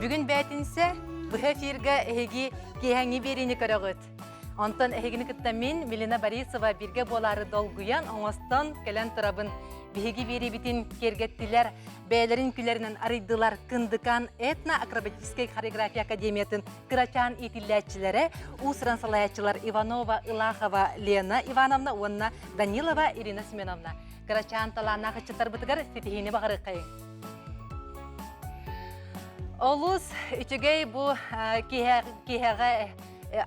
Бүгүн бээтинсэ, быһа эфиргэ эһиги киэһэҥҥи биэриини көрөҕүт. Онтон эһигини кытта мин, Милена Борисова, бииргэ буолаары долгуйан, оҥостон кэлэн турабын. Биһиги биэриибитин киэргэттилэр, бэйэлэрин күлэринэн арыйдылар Кындыкан этно-акробатическай хореография академиятын кырачаан иитиллээччилэрэ, уус-уран салайааччылар Иванова Ылахова Лена Ивановна уонна Данилова Ирина Семеновна. Кырачаан талааннаах ыччаттарбытыгар ситиһиини баҕарыаххайыҥ. Олус үчүгэй бу киһэҕэ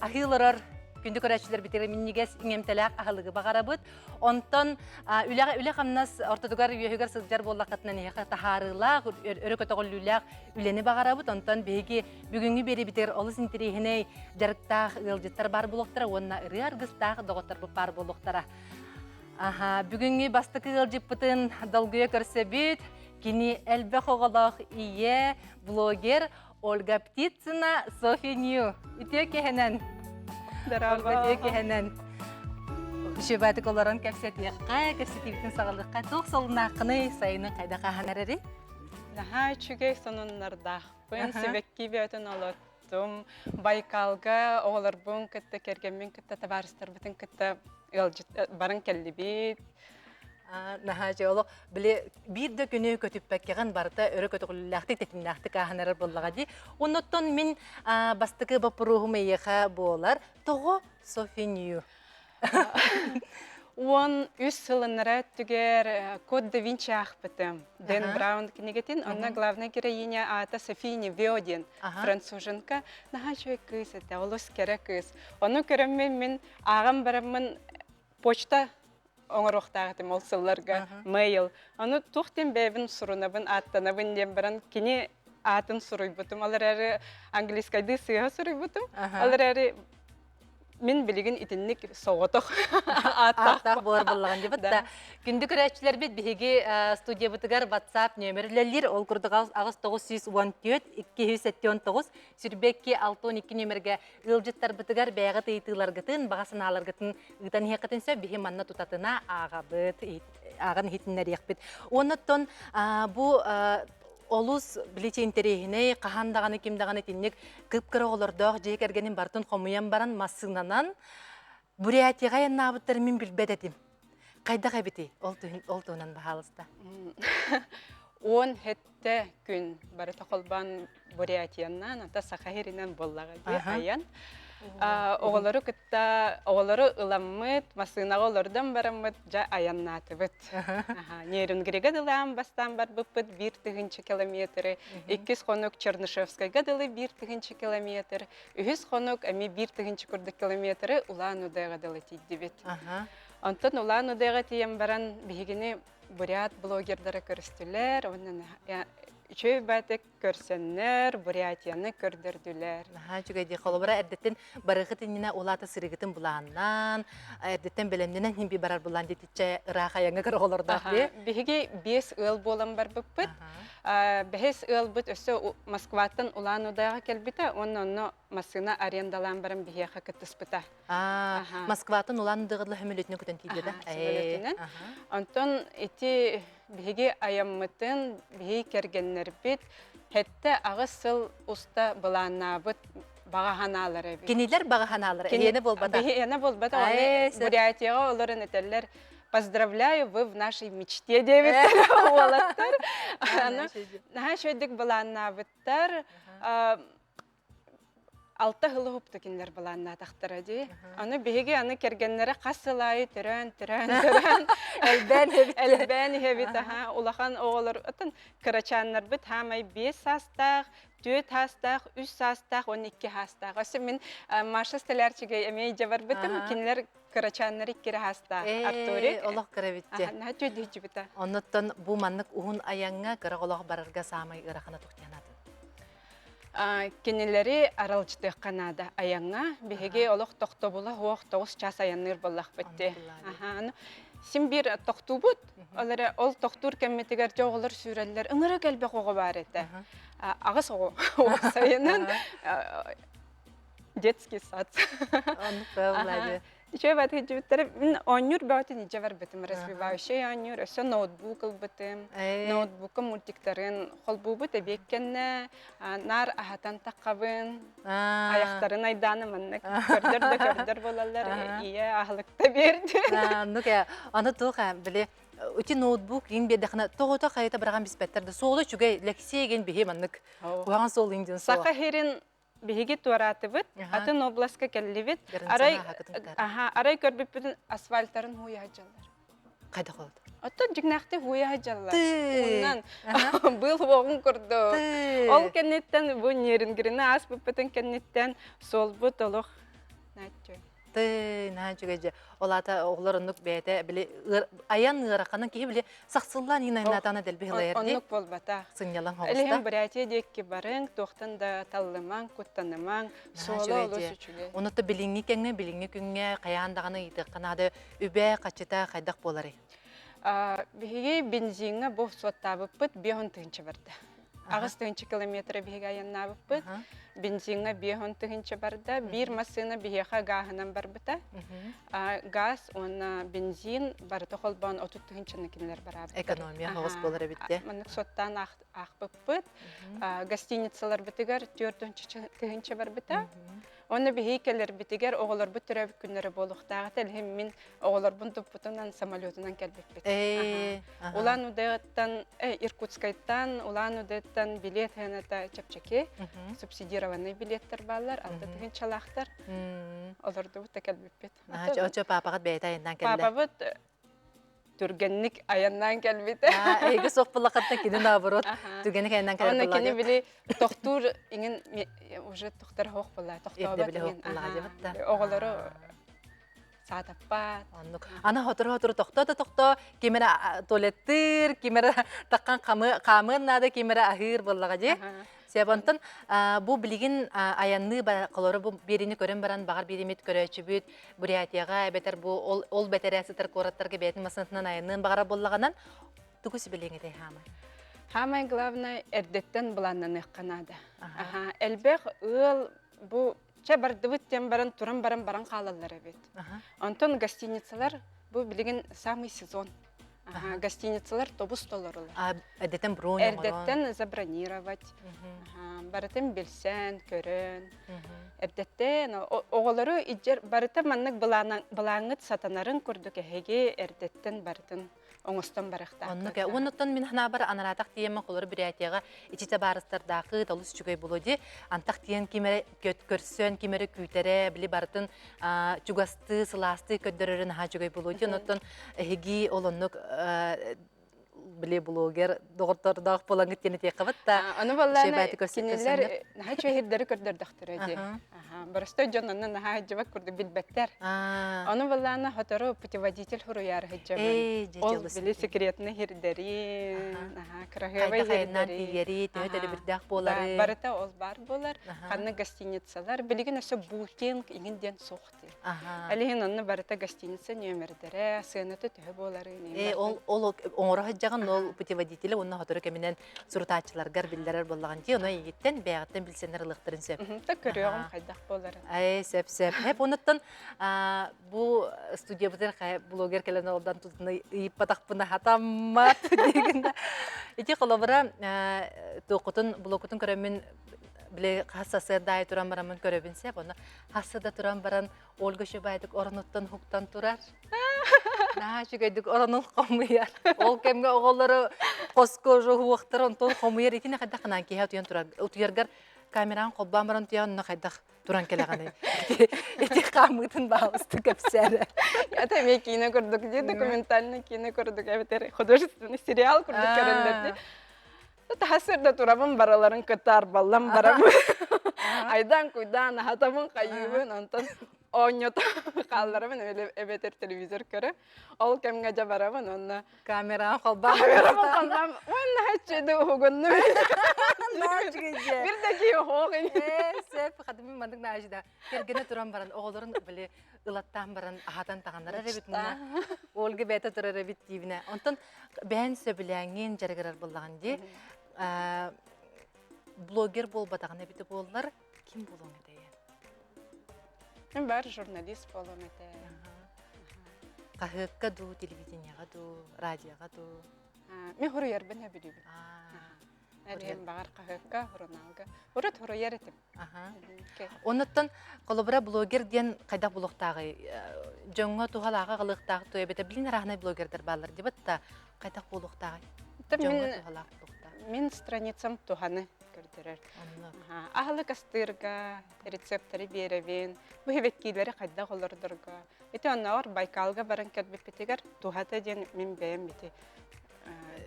аһыы олорор күндү көрөөччүлэрбитигэр минньигэс иҥэмтэлээх аһылыгы баҕарабыт. Онтон үлэҕэ үлэ-хамнас ортотугар үөһүгэр сылдьар буоллаххытына эһиэхэ таһаарыылаах, өрө көтөҕүллүүлээх үлэни баҕарабыт. Онтон биһиги бүгүҥҥү биэриибитигэр олус интэриэһинэй дьарыктаах ыалдьыттар баар буолуохтара уонна ырыа аргыстаах доҕотторбут баар буолуохтара. Аха, бүгүҥҥү бастакы ыалдьыппытын долгуйа көрсөбүт. Кини элбэх оҕолоох ийэ, блогер Ольга Птицына, Софи Нью. Үтүө киһинэн. Здорово. Үтүө киһинэн. Үчүгэйдик олорон кэпсэтиэххэ, кэпсэтиибитин саҕалыахха. Туох солунааххыный, сайынын хайдах ааһан эрэри? Наһаа үчүгэй сонуннардаахпын, сибэкки бөтөн олоттум. Байкалга оҕолорбун кытта, кэргэммин кытта, табаарыстарбытын кытта ыалдьыт баран кэллибит. Наһаа дьэ олох били биир да күнү көтүппэккэҕин барыта өрө көтөҕүллүүлээхтик тэтимнээхтик ааһан эрэр буоллаҕа дии. Оннуттан мин бастакы боппуруоһум эйиэхэ буолар. Тоҕо Софи Нью? 13 сылыннара өттүгэр Код да Винчи аахпытым. Дэн Браун кинигэтин. Онно главная героиня аата Софи Невео диэн француженка. Наһаа үчүгэй кыыс этэ, олус кэрэ кыыс. Ону көрөммүн мин ааҕан бараммын почта оҥоруохтаах этим ол сылларга mail. Ону туох диэн бэйэбин сурунабын, ааттанабын диэн баран кини аатын суруйбутум. Ол эрээри английскайдыы сыыһа суруйбутум. Ол эрээри мин билигин итинник соҕотох ааттаах буолар буоллаҕын дии да. Күндү көрөөччүлэрбит биһиги студиябытыгар WhatsApp нөмер үлэлиир. Ол курдук 8914 279 22 62 нөмергэ Ыалдьыттарбытыгар бэйэҕит ыйытыыларгытын, баҕа санааларгытын ыытан иһиэххитин сөп. Биһи манна тутатына ааҕабыт, ааҕан иһитиннэриэхпит. Уонна бу олус биличи интэриэһинэй, хаһан даҕаны ким даҕаны итинник кып-кыра оҕолордоох дьиэ кэргэнин барытын хомуйан баран массыынанан Бурятияҕа айаннаабыттарын мин билбэт этим. Хайдах эбитий? Ол, ол туһунан баһаалыста. 17 күн барыта холбоон Бурятиянан, ата Саха сиринэн буоллаҕа дии айан. Оҕолору кытта оҕолору ыламмыт, массыынаҕа олордон бараммыт, дьэ айаннаатыбыт. Нерюнгрига дылаан бастаан барбыппыт 1000 километры, иккис хонук Чернышевскайга дылы 1000 километр, үһүс хонук эмиэ 1000 курдук километры Улан-Удэҕэ дылы тиийдибит. Онтон Улан-Удэҕэ тиийэн баран биһигини бурят блогердара көрүстүлэр уонна. Үчүгэй баатык көрсөннөр, Бурятияны көрдөрдүлэр. Наһаа үчүгэй дии. Холобура, эрдэттэн барыгыт иннинэ улаата сырыгытын былааннаан, эрдэттэн бэлэмнэнэн иһин би барар былаан диэтиччэ ыраах айаҥҥа көр оҕолордоох дии. Биһиги биэс ыал буолан барбыппыт. Бэһис ыалбыт өссө Москваттан Улан-Удэҕэ кэлбитэ уонна онно массыына арендалаан баран биһиэхэ кыттыспыта. Москваттан Улан-Удэҕэ сөмөлүөтүнэн көтөн тиийдэ да? Сөмөлүөтүнэн. Онтон ити биһиги айаммытын, биһиги кэргэннэрбит 7-8 сыл уста былааннаабыт баҕа санаалара эбит. Кинилэр баҕа санаалара, эһиэнэ буолбата. Эһиэнэ буолбата. Оны Бурятияҕа олорон этэллэр, поздравляю, вы в нашей мечте диэбиттэр уолаттар. Аны наһаа үчүгэйдик былааннаабыттар. Алта сылы уһупту кинилэр былааннаатахтара дии. Аны биһиги аны кэргэннэрэ хас сыл аайы төрөөн, төрөөн, төрөөн элбээн иһэбит. Элбээн иһэбит, аха. Улахан оҕолор, оттон кырачааннарбыт хаамай 5 саастаах, 4 саастаах, 3 саастаах, 12 саастаах. Өссө мин Маша Столярчигай эмиэ дьэ барбытым, кинилэр кырачааннар иккири саастаах. Артурик. Олох кыра эбит. Наһаа түөдүһүчүбүтэ. Оннуттан бу маннык уһун айаҥҥа кыра олох барарга саамай ыарахана туох Кинилэри аралдьытыахха наада айаҥҥа. Биһиги олох тохтобула суох 9 чаас айанныыр буоллахпыт дии. Син биир тохтуубут. Ол эрэ ол тохтуур кэммитигэр дьэ оҕолор сүүрэллэр. Ыҥырык элбэх оҕо баар этэ. Аҕыс оҕо уопсайынан детский сад. Оннук бөҕө Үчүгэй баҕайытык илдьибиттэрэ. Мин оонньуур бөҕөтүн илдьэ барбытым. Развивающай оонньуур. Өссө ноутбук ылбытым. Ноутбукка мультиктарын холбуубут эбиэт кэннэ наар аһатан таххабын. Айахтарын айдааны маннык көрдөр да көрдөр буолаллар. Ийэ аһылыкта биэрди. Оннук ээ. Аны туох ээ, били ити ноутбук иҥ биэрдэххинэ тоҕото хайыта быраҕан биспэттэр да суола үчүгэй Лэксиэгин биһи маннык куһаҕан суол иҥ суола. Саха сирин биһиги туораатыбыт, атын областка кэллибит. Арай, аха, арай көрбүппүтүн асфальтарын һууйа сылдьаллар. Хайдах олорду? Оттон дьиҥнээхтик һууйа сылдьаллар. Уунан быыл уоҕун курдук. Ол кэнниттэн бу Нерюнгрины ааспыппытын кэнниттэн суолбут олох нааччы. Тыы, наһаа үчүгэй дьэ. Ол аата оҕолор оннук бэйэтэ били айан ыараханын киһи били сахсыллаан иин айнаатаҕына дэлби хылайар дии. Оннук буолбатах. Сынньалаҥ оҕуста. Илиһин Бурятия диэки барыҥ, туохтан да таллымаҥ, куттанымаҥ, суола олус үчүгэй. Онута билиҥҥи кэмҥэ, билиҥҥи күҥҥэ хайаан даҕаны ыйытыахха наада үбэ, хаччыта хайдах буоларый? Биһиги бензиҥҥэ бу суоттаабыппыт 50 тыһыынча барда. 8 тыһыынча километра биһиги айаннаабыппыт. Бензиҥҥа 50 тыһыынча барда. Биир массыына биһиэхэ гааһынан барбыта. Газ уонна бензин барыта холбоон 30 тыһыынчаны кинилэр бараабыттар. Экономия оҕус буолар эбит дии. Маннык суоттаан аахпыппыт. Гостиницаларбытыгар 4 тыһыынча барбыта. Онно биһиги кэлэрбитигэр оҕолорбут төрөөбүт күннэрэ буолуохтаах этэ. Илиһин мин оҕолорбун туппутунан самолетунан кэлбиппит. Улан-Удэттан, Иркутскайтан, Улан-Удэттан билет сыаната чэпчэки, субсидированный билеттэр бааллар, алта тыһыынчалаахтар. Олордубут да кэлбиппит. Очо паапаҕыт бэйэтэ айаннаан кэллэ. Паапабыт түргэнник айаннаан кэлбитэ. Эйгэ суох буллахаттан кини наоборот түргэнник айаннаан кэлэр Онно кини били тохтуур иҥин уже тохтор хоох буолла тохтообот иҥин. Оҕолору саатаппат. Оннук. Аны хотору-хотору тохтоо да тохтоо, ким эрэ туалеттыыр, ким эрэ таххан хаамыан наада, ким эрэ аһыыр буоллаҕа дии. Сөп, онтон бу билигин айанныы холоро бу биэриини көрөн баран баҕар биэримит көрөөччүбүт Бурятияҕа эбэтэр бу ол, ол бэтэрээ сытар куораттарга бэйэтин массыынатынан айанныан баҕарар буоллаҕынан тугу сүбэлиэҥ этэй хаамай? Хаамай главное эрдэттэн былааннаныахха наада. Аха, элбэх ыал бу чэ бардыбыт диэн баран туран баран баран хаалаллар эбит. Онтон гостиницалар бу билигин самый сезон. Ага, гостиницалар тобус толорулар. А, эрдэттэн бронь Эрдэттэн забронировать. Барытын билсэн, көрөн. Эрдэттэн оҕолору иджер барыта маннык былааҥҥыт сатанарын курдук эһиги эрдэттэн барытын оҥостон барыахтааххыт. Оннук ээ. Уоннуттан мин санаабар анараатах тиийэммин холору Бурятияҕа ичитэ баарыстардаахы олус үчүгэй буолуо дии. Антах тиийэн ким эрэ көрсөн, ким эрэ күүтэрэ, били барытын чугастыы, сылаастыы көрдөрөрө наһаа үчүгэй буолуо дии. Онуттан эһиги ол оннук били блогер доҕоттордоох буолаҥҥыт диэн этиэххэ да. Аны баллаана кинилэр наһаа үчүгэй көрдөрдөхтөрө дии. Боростой дьон онно наһаа сылдьыбат курдук билбэттэр. Ону баллаана сотору путеводитель суруйаары сылдьабын. Ол били секретный хирдэрин, кыраһыабай хирдэри, төһө төлөбүрдээх буолары. Барыта ол баар буолар. Ханна гостиницалар, билигин өссө букинг иҥин диэн суох дии. Алиһин онно барыта гостиница нүөмэрдэрэ, сыаната төһө буоларын. Э, ол ол оҥоро сылдьаҕын ол путеводителе уонна сотору кэминэн сурутааччыларгар биллэрэр буоллаҕын дии, ону эйигиттэн бэйэҕиттэн билсэннэр ылыахтарын сөп. Та көрүөҕүм хайдах буоларын. Ай, сөп сөп. Хэп онуттан бу студиябытыгар хайа блогер кэлэн олордан тутуна ыйыппатахпына хатаммат диигин да. Ити холобура туоххутун блокутун көрөммүн били хас сарсыарда аайы туран бараммын көрөбүн сөп. Ону хасса да туран баран Ольга Шибайдык оронуттан уһуктан турар. Наһаа үчүгэйдик оронун хомуйар. Ол кэмҥэ оҕолору хоско уже уһуохтар, онтон хомуйар. Итини хайдах гынан киһи утуйан турар. Утуйаргар камераҕын холбоон баран утуйаҕын, онно хайдах туран кэлэҕиний? Ити хаамыытын баалысты кэпсээрэ. Это эмиэ киинэ курдук дии, документальный киинэ курдук эбэтэр художественный сериал курдук көрөллөр дии. Тахасыр да турабын бараларын кытта арбаллан барабын. Айдаан-куйдаан аһатабын, хайыыбын, онтон оонньото хаалларабын эбэтэр телевизор көрө. Ол кэмҥэ дьэ барабын уонна камераҕа холбоон камераҕа холбоон уонна хаччыды уһугуннум. Бир да киһи оһоох Ээ, сөп, хатымын маннык наажда. Кэргэнэ туран баран оҕолорун били ылаттаан баран аһатан таҕаннарар эбит муна. Ольга бэйэтэ турар эбит диибинэ. Онтон бэйэн сөбүлээҥҥин дьарыгырар буоллаҕын дии. Блогер буолбатаҕын эбитэ буоллар, ким буолуоҥ этэй? Мин баар журналист буолуом этэ. Хаһыакка дуу, телевидениеҕа дуу, радиоҕа дуу? Мин суруйарбын сөбүлүүбүн. Эриэн баҕар хаһыакка, сурунаалга. Урут суруйар этим. Оннуттан холобура блогер диэн хайдах булуохтааҕый? Дьоҥҥо туһалааҕы аҕалыахтаах туой эбэтэр билин арааһынай блогердар бааллар дибат да хайдах буолуохтааҕый? Дьоҥҥо туһалаах буолуохтаах. Мин страницам туһаны көрдөрөр. Аһылык астыырга рецептары биэрэбин, бу эбэккиилэри хайдах олордорго. Ити оннооҕор Байкалга баран кэлбиппитигэр туһата диэн мин бэйэм ити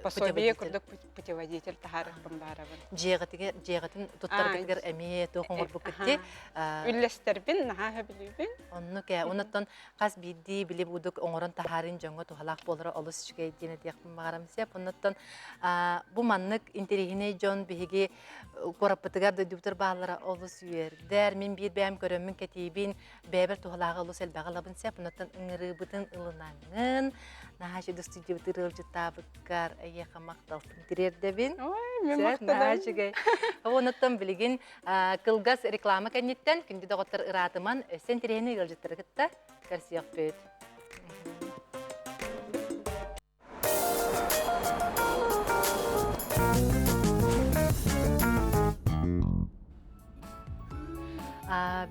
пособие курдук путеводитель таһаарыахпын баарабын. Дьиэҕитигэр дьиэҕитин туттаргытыгар эмиэ туох оҥорбуккут дии? Үллэстэрбин наһаа сөбүлүүбүн. Оннук ээ. Онуттан хас биирдии били будук оҥорон таһаарыын дьоҥҥо туһалаах буолара олус үчүгэй диэн этиэхпин баҕарам сөп. Оннуттан бу маннык интэриэһинэй дьон биһиги куораппытыгар дойдубутугар бааллара олус үөрдэр. Мин биир бэйэм көрөммүн кэтиибин, бэйэбэр туһалааҕы олус элбэҕи ылабын сөп. Онуттан ыҥырыыбытын ылынаҥҥын, наһаа үчүгэй студиябытыгар ыалдьыттаабыккар эйиэхэ махталбын тириэрдэбин. Ой, мин махтанабын. үчүгэй. Онуттан билигин кылгас реклама кэнниттэн күндү доҕоттор ыраатыман өссө интэриэһинэй ыалдьыттары кытта көрсүөхпүт.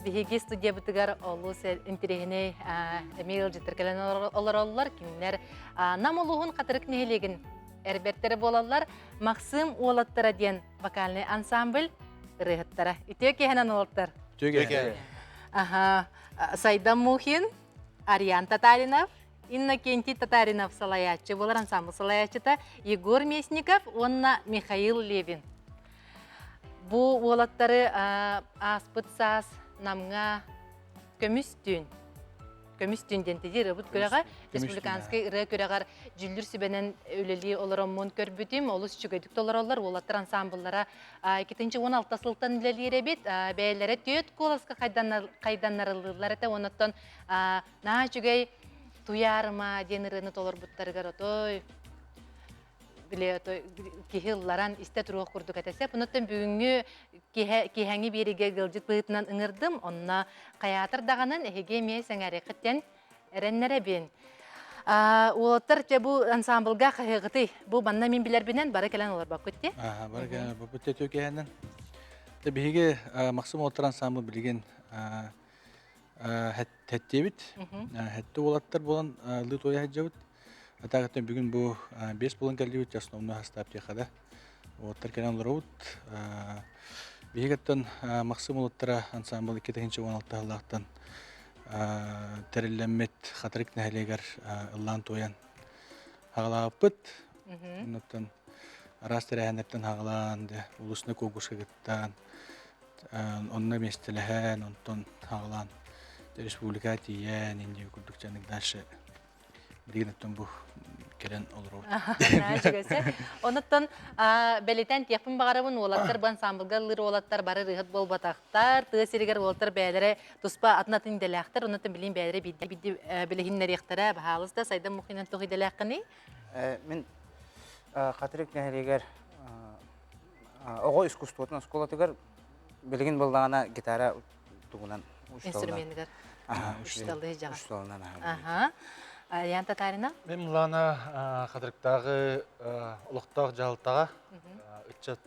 Биһиги студиябытыгар олус интэриэһинэй эмиэ ыалдьыттар кэлэн олороллор. Кинилэр Нам улууһун Хатырык нэһилиэгин эрбэртэрэ буолаллар. Максим уолаттара диэн вокальный ансамбль ырыаһыттара. Үтүө киэһэнэн уолаттар. Үтүө киэһэ. Аха, Сайдам Мухин, Ариан Татаринов, Иннокентий Татаринов салайааччы буолар ансамбль салайааччыта Егор Местников уонна Михаил Левин. Бу уолаттары ааспыт саас Намҥа көмүс түүн көмүс түүн диэн тиди ырыабыт күрэҕэ республиканскай ырыа күрэҕэр дьүллүр сүбэнэн үлэлии олороммун көрбүтүм олус үчүгэйдик толороллор уолаттар ансамбллара 2016 сылтан үлэлиир эбит бэйэлэрэ түөрт куоласка хайданнарыллыыллар этэ оннуттан Наһаа үчүгэй Туйаарыма диэн ырыаны толорбуттарыгар отой били отой киһи ылларан истэ туруох курдук этэ сөп. Онуттан бүгүҥҥү киһэҥи биэриигэ ыалдьыт быһыытынан ыҥырдым. Онно хайаатар даҕанан эһиги эмиэ сэҥээриэххиттэн эрэннэрэбин. Уолаттар дьэ бу ансамблга хаһыаҕытый? Бу манна мин билэрбинэн бары кэлэн олорбоккут дии. Бары кэлэн олорбоппут дии киһэнэн. Биһиги Максим уолаттар ансамбль билигин Хэттиэбит. Хэтти уолаттар буолан ылыы туойа сылдьабыт. Атаакаттан бүгүн бу биэс буолан кэллибит, основной состав диэхэ да. Уолаттар кэлэн олоробут. Биһигиттэн Максим уолаттара ансамбл 2016 сыллаахтан тэриллэммит Хатырык нэһилиэгэр ыллаан туойан аҕалаабыппыт. Оннуттан араас тэрээһиннэртэн хаҕалаан, улуусна конкурска кыттан, онно миэстэлэһэн, онтон хаҕалаан республика тиийэн, инньэ курдук дьанык дальше билигин оттон бу кэлэн олоробут. Онуттан бэлитэн тиэхпин баҕарабын уолаттар бу ансамблга ыллыыр уолаттар бары ырыһыт буолбатахтар. Тыа сиригэр уолаттар бэйэлэрэ туспа атын-атын идэлээхтэр. Онуттан билин бэйэлэрэ биирдэ билиһиннэриэхтэрэ. Баһаалыста Сайдам Мухинан туох идэлээххиний? Мин Хатырык нэһилиэгэр оҕо искусствотун оскуолатыгар билигин буоллаҕына гитара тугунан инструменыгар учууталлыы дьаҕа. Аха. Ян Татарина? Мен Милана Хатырыктааҕы олохтоох дьаһалтаҕа ыччат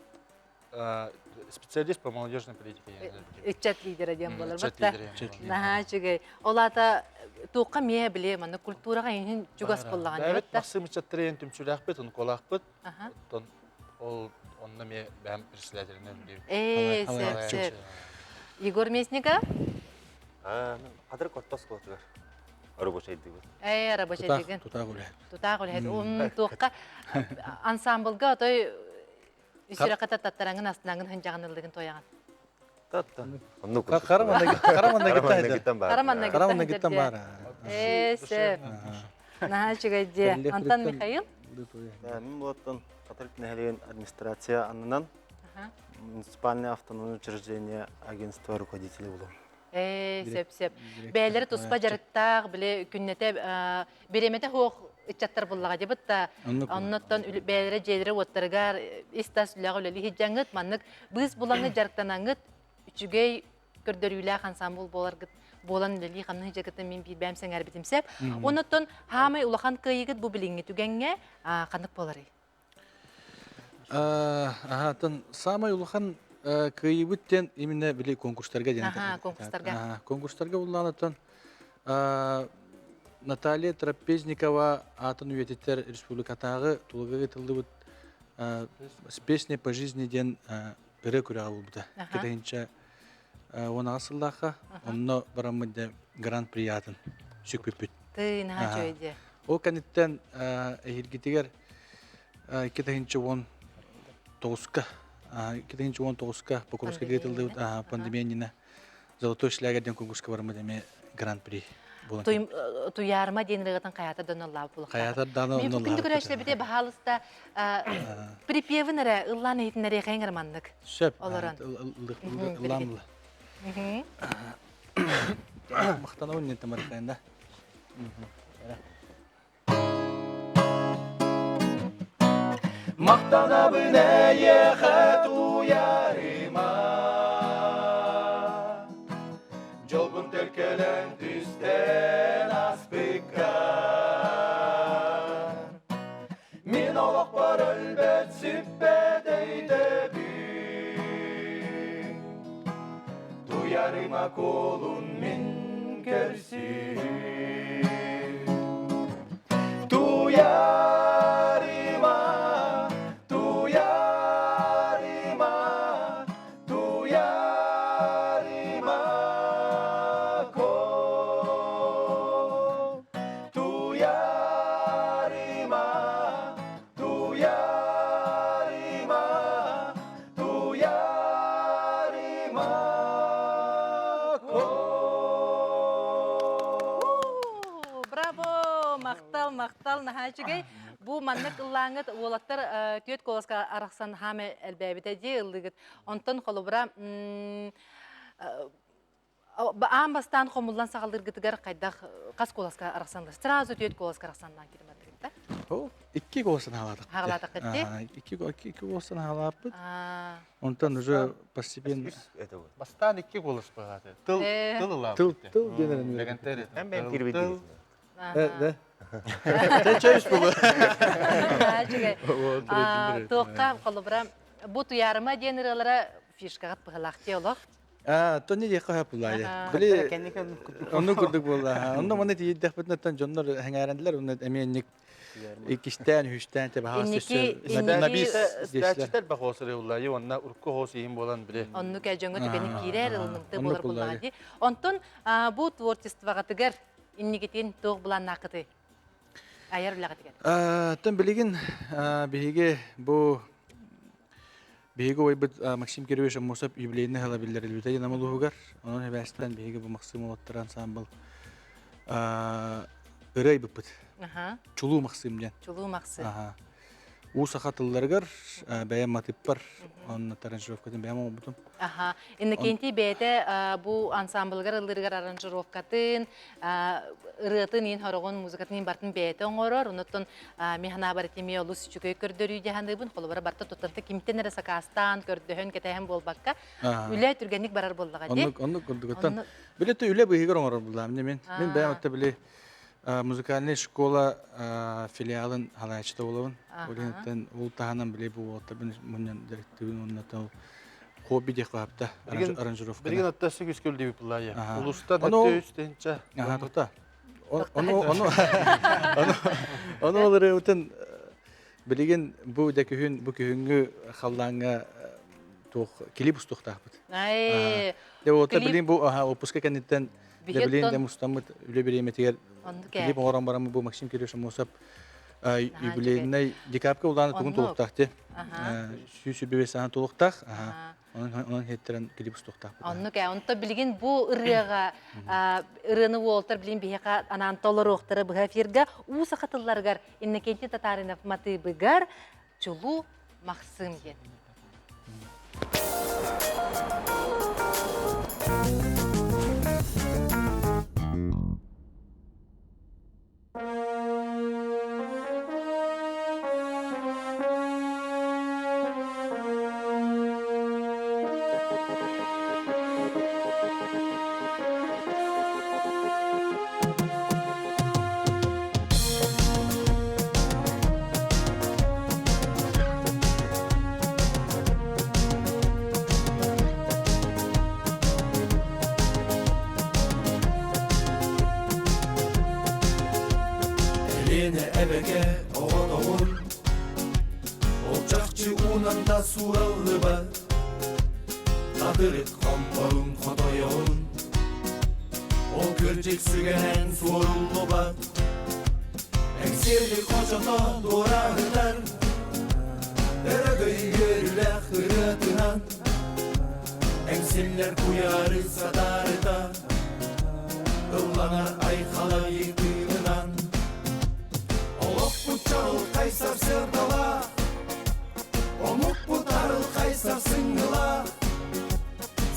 специалист по молодежной политике. Ыччат лидера диэн буолар. Наһаа үчүгэй. Ол аата туохха миэ биле манна культураҕа иһин чугас буоллаҕын диэбит. Махсым ыччаттары түмсүүлээхпит, онколаахпыт. Оттон ол онно эмиэ бэйэм председателинэн үлэлиибин. Ээ, сөп, сөп. Егор Местников? Хатырык орто оскуолатыгар рабочайдыыбын. Ээ, рабочайдыгын. Тутаах үлэһит. Тутаах үлэһит. Туохха ансамблга отой үсүрэххэ таттараңын астынаҥын хынжаҕын ыллыгын тойаҕын. Таттан. Оннук. Хара маннагыттан баар. Ээ, сөп. Наһаа үчүгэй дии. Антон Михаил? Мин буоттан Хатырык нэһилиэгин администрация аннынан муниципальное автономное учреждение агентство руководителя булам. Ээ, сөп, сөп. Бэйэлэри туспа дьарыктаах, били күннэтэ бириэмэтэ суох ыччаттар буллаҕа дебит да оннуттан бэйэлэрэ дьиэлэрэ уоттарыгар ис-тас үлэҕэ үлэлии сылдьаҥҥыт маннык быыс булаҥҥыт дьарыктанаҥҥыт үчүгэй көрдөрүүлээх ансамбл буоларгыт буолан үлэлии хамныы дьарыгытын мин биирбээм сэҥээрбитим сөп. Оннуттан хаамай улахан кыайыгыт бу билиҥҥи түгэҥҥэ ханнык буоларый? Аһаатын саамай улахан кыайыыбыт диэн именно били конкурстарга диэн. Аха, конкурстарга. Конкурстарга буллаанаттан Наталья Трапезникова аатын үйэтитэр республикатааҕы тулуга ыытыллыбыт «С песней по жизни» диэн ырыа күрэҕэ буолбута. Кэтэһинчэ 10 сыллаахха онно бараммыт дэ гран-при аатын сүкпүппүт. Тыы, наһаа үчүгэй дии. Ол кэнниттэн эһиилгитигэр 2019-ка 2019-ка Покровскайга ыытыллыбыт пандемия иннинэ Золотой шлягер диэн конкурска бараммыт эмиэ гран-при буолан Туйаарма диэн ырыатын хайаатар да онно булуохтаах. Хайаатар даҕаны онно Күндү көрөөччүлэр баһаалыста припевин эрэ ыллаан иһитиннэриэхэйиҥ эрэ маннык. Сөп. Олорон. Ыллаан була. Махтанабын диэн тамарыкайын да. Махтанабын эйиэхэ туйаарыма Дьолбун төлкөлөн түстэн аспыкка Мин олохпор өлбөт сүппэт өйдөбүл Туйарыма куолун мин көрсүһүү Туйарыма, туйарыма, туйарыма ко Туйарыма, туйарыма, Туйаарыма Браво! Махтал, махтал, наһаа үчүгэй. Бу маннык ыллааҥҥыт уолаттар түөрт куоласка арахсан хаама элбээбитэ дии ыллыгыт. Онтон холобура аан бастаан хомуллан саҕалыыргытыгар хайдах хас куоласка арахсаннар? Сразу түөрт куоласка арахсаннаан киирмэттигит да? Икки куоластан хаалаатах. Хаалаатаххыт дии? Икки куоластан хаалааппыт. Онтон уже постепенно... Бастаан икки куолас баҕааты. Тыл тыл ылааппыт. Тыл тыл диэн Лэгэнтэр Эн бэйэм кирбит Тыл. Да. Чөйүс буолу. Туохха холобура бу туйаарыма диэн ырыалара фишкаҕа быһалаах дии олох. Аа, тони диэххэ сөп булаайа. Били оннук курдук буолла. Онно маны тиийдэхпитинэ дьоннор сэҥээрэннилэр, онно эмиэ инник иккистээн, үһүстээн те баһаас Инники Стачтар бахоосыры уллайы уонна урукку хоос иһин буолан били. Оннук дьоҥҥо түгэни киирэр, ылынымты буолар буллаҕа дии. Онтон бу творчествоҕытыгар иннигитин туох былааннааххытый? Айар үлэҕитигэр. Оттон билигин биһиги бу биһиги убайбыт Максим Кирович Аммосов юбилейный сыла биллэрилбитэ Динамо улууһугар. Онон эбээстэн биһиги бу Максим уолаттар ансаамбыл ырыа айбыппыт. Чулуу Максим диэн. Чулуу Максим. Уу саха тылларыгар бэйэм матыыппар онно аранжировкатын бэйэм оҥорбутум. Аха. Иннокентий бэйэтэ бу ансамблыгар ыллыырыгар аранжировкатын, ырыатын иин хороҕун, музыкатын иин бартын бэйэтэ оҥорор. Онуттан мин санаабар итими олус үчүгэй көрдөрүү дьаһаныыбын. Холобура барта туттарта кимтэн эрэ сакаастаан, көрдөһөн, кэтэһэн буолбакка, үлэ түргэнник барар буоллаҕа дии. Оннук, оннук курдугуттан. Били үлэ быыһыгар оҥорор буллаам. Мин мин бэйэм отта били Музыкальная школа филиалын халааччыта буолабын. Ол иһиттэн ол таһынан били бу уолаттарбын мунньан директивин уонна хобби диэх баапта аранжировка. Билигин атта сүгүс көлдүбүт буллаайа. Улустан өттө үстенче. Аха тута. Ону ону ону ол ырыабытын билигин бу дэ күһүн бу күһүҥҥү халлааҥҥа туох клип устуохтаахпыт. Ай. Дэ вот билигин бу отпуска кэнниттэн Билигин да мустаммыт үлэ бириэмэтигэр клип оҥорон бараммыт бу Максим Кириллович Аммосов юбилейнай декабрьга улаана тугун толуктаах ти 125 саһан толуктаах онон хеттерен клип устуохтаахпыт. Оннук ээ. Онто билигин бу ырыаҕа ырыаны уолтар билигин биһиэхэ анаан толоруохтара быһа эфирга уу саха тылларыгар Иннокентий Татаринов матыыбыгар Чулуу Махсыым диэн. Элиэнэ эбэгэ оҕотоҕун Ол чахчы уунан да суураллыбат Хатырык хомпорун хотойоҕун Ол кырдьык сүгэнэн суоруллубат Эҥсиэли хочото туораһытар Өрөгөй үөрүүлээх ырыатынан Эҥсиллэр куйаары сатаарыта Ылланар айхалайы тыынынан Олохпут чаҕылхай сарсыардалаах Омукпут арылхай сарсыҥҥылаах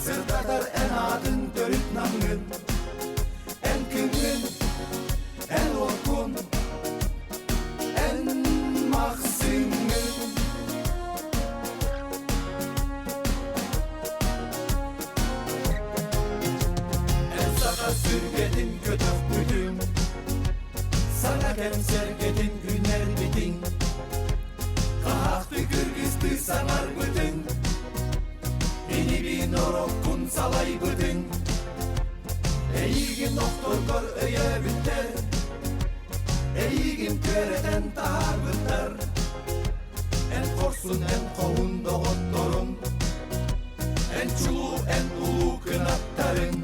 Сырдатар эн аатын төрүт намҥын Эн күҥҥүн, эн уоккун, эн махсыҥҥын. Эн саха сүргэтин көтөхпүтүҥ, саҥа кэм сэргэтин үүннэрбитиҥ, хаһаахты кыргызтыы саҥарбытыҥ, инибин ороккун салайбытыҥ. Эйиигин охторгор өйөөбүттэр, Эйиигин күөрэтэн таһаарбыттар. Эн хорсун, эн хоһун доҕотторуҥ, Эн чулуу, эн улуу кынаттарыҥ.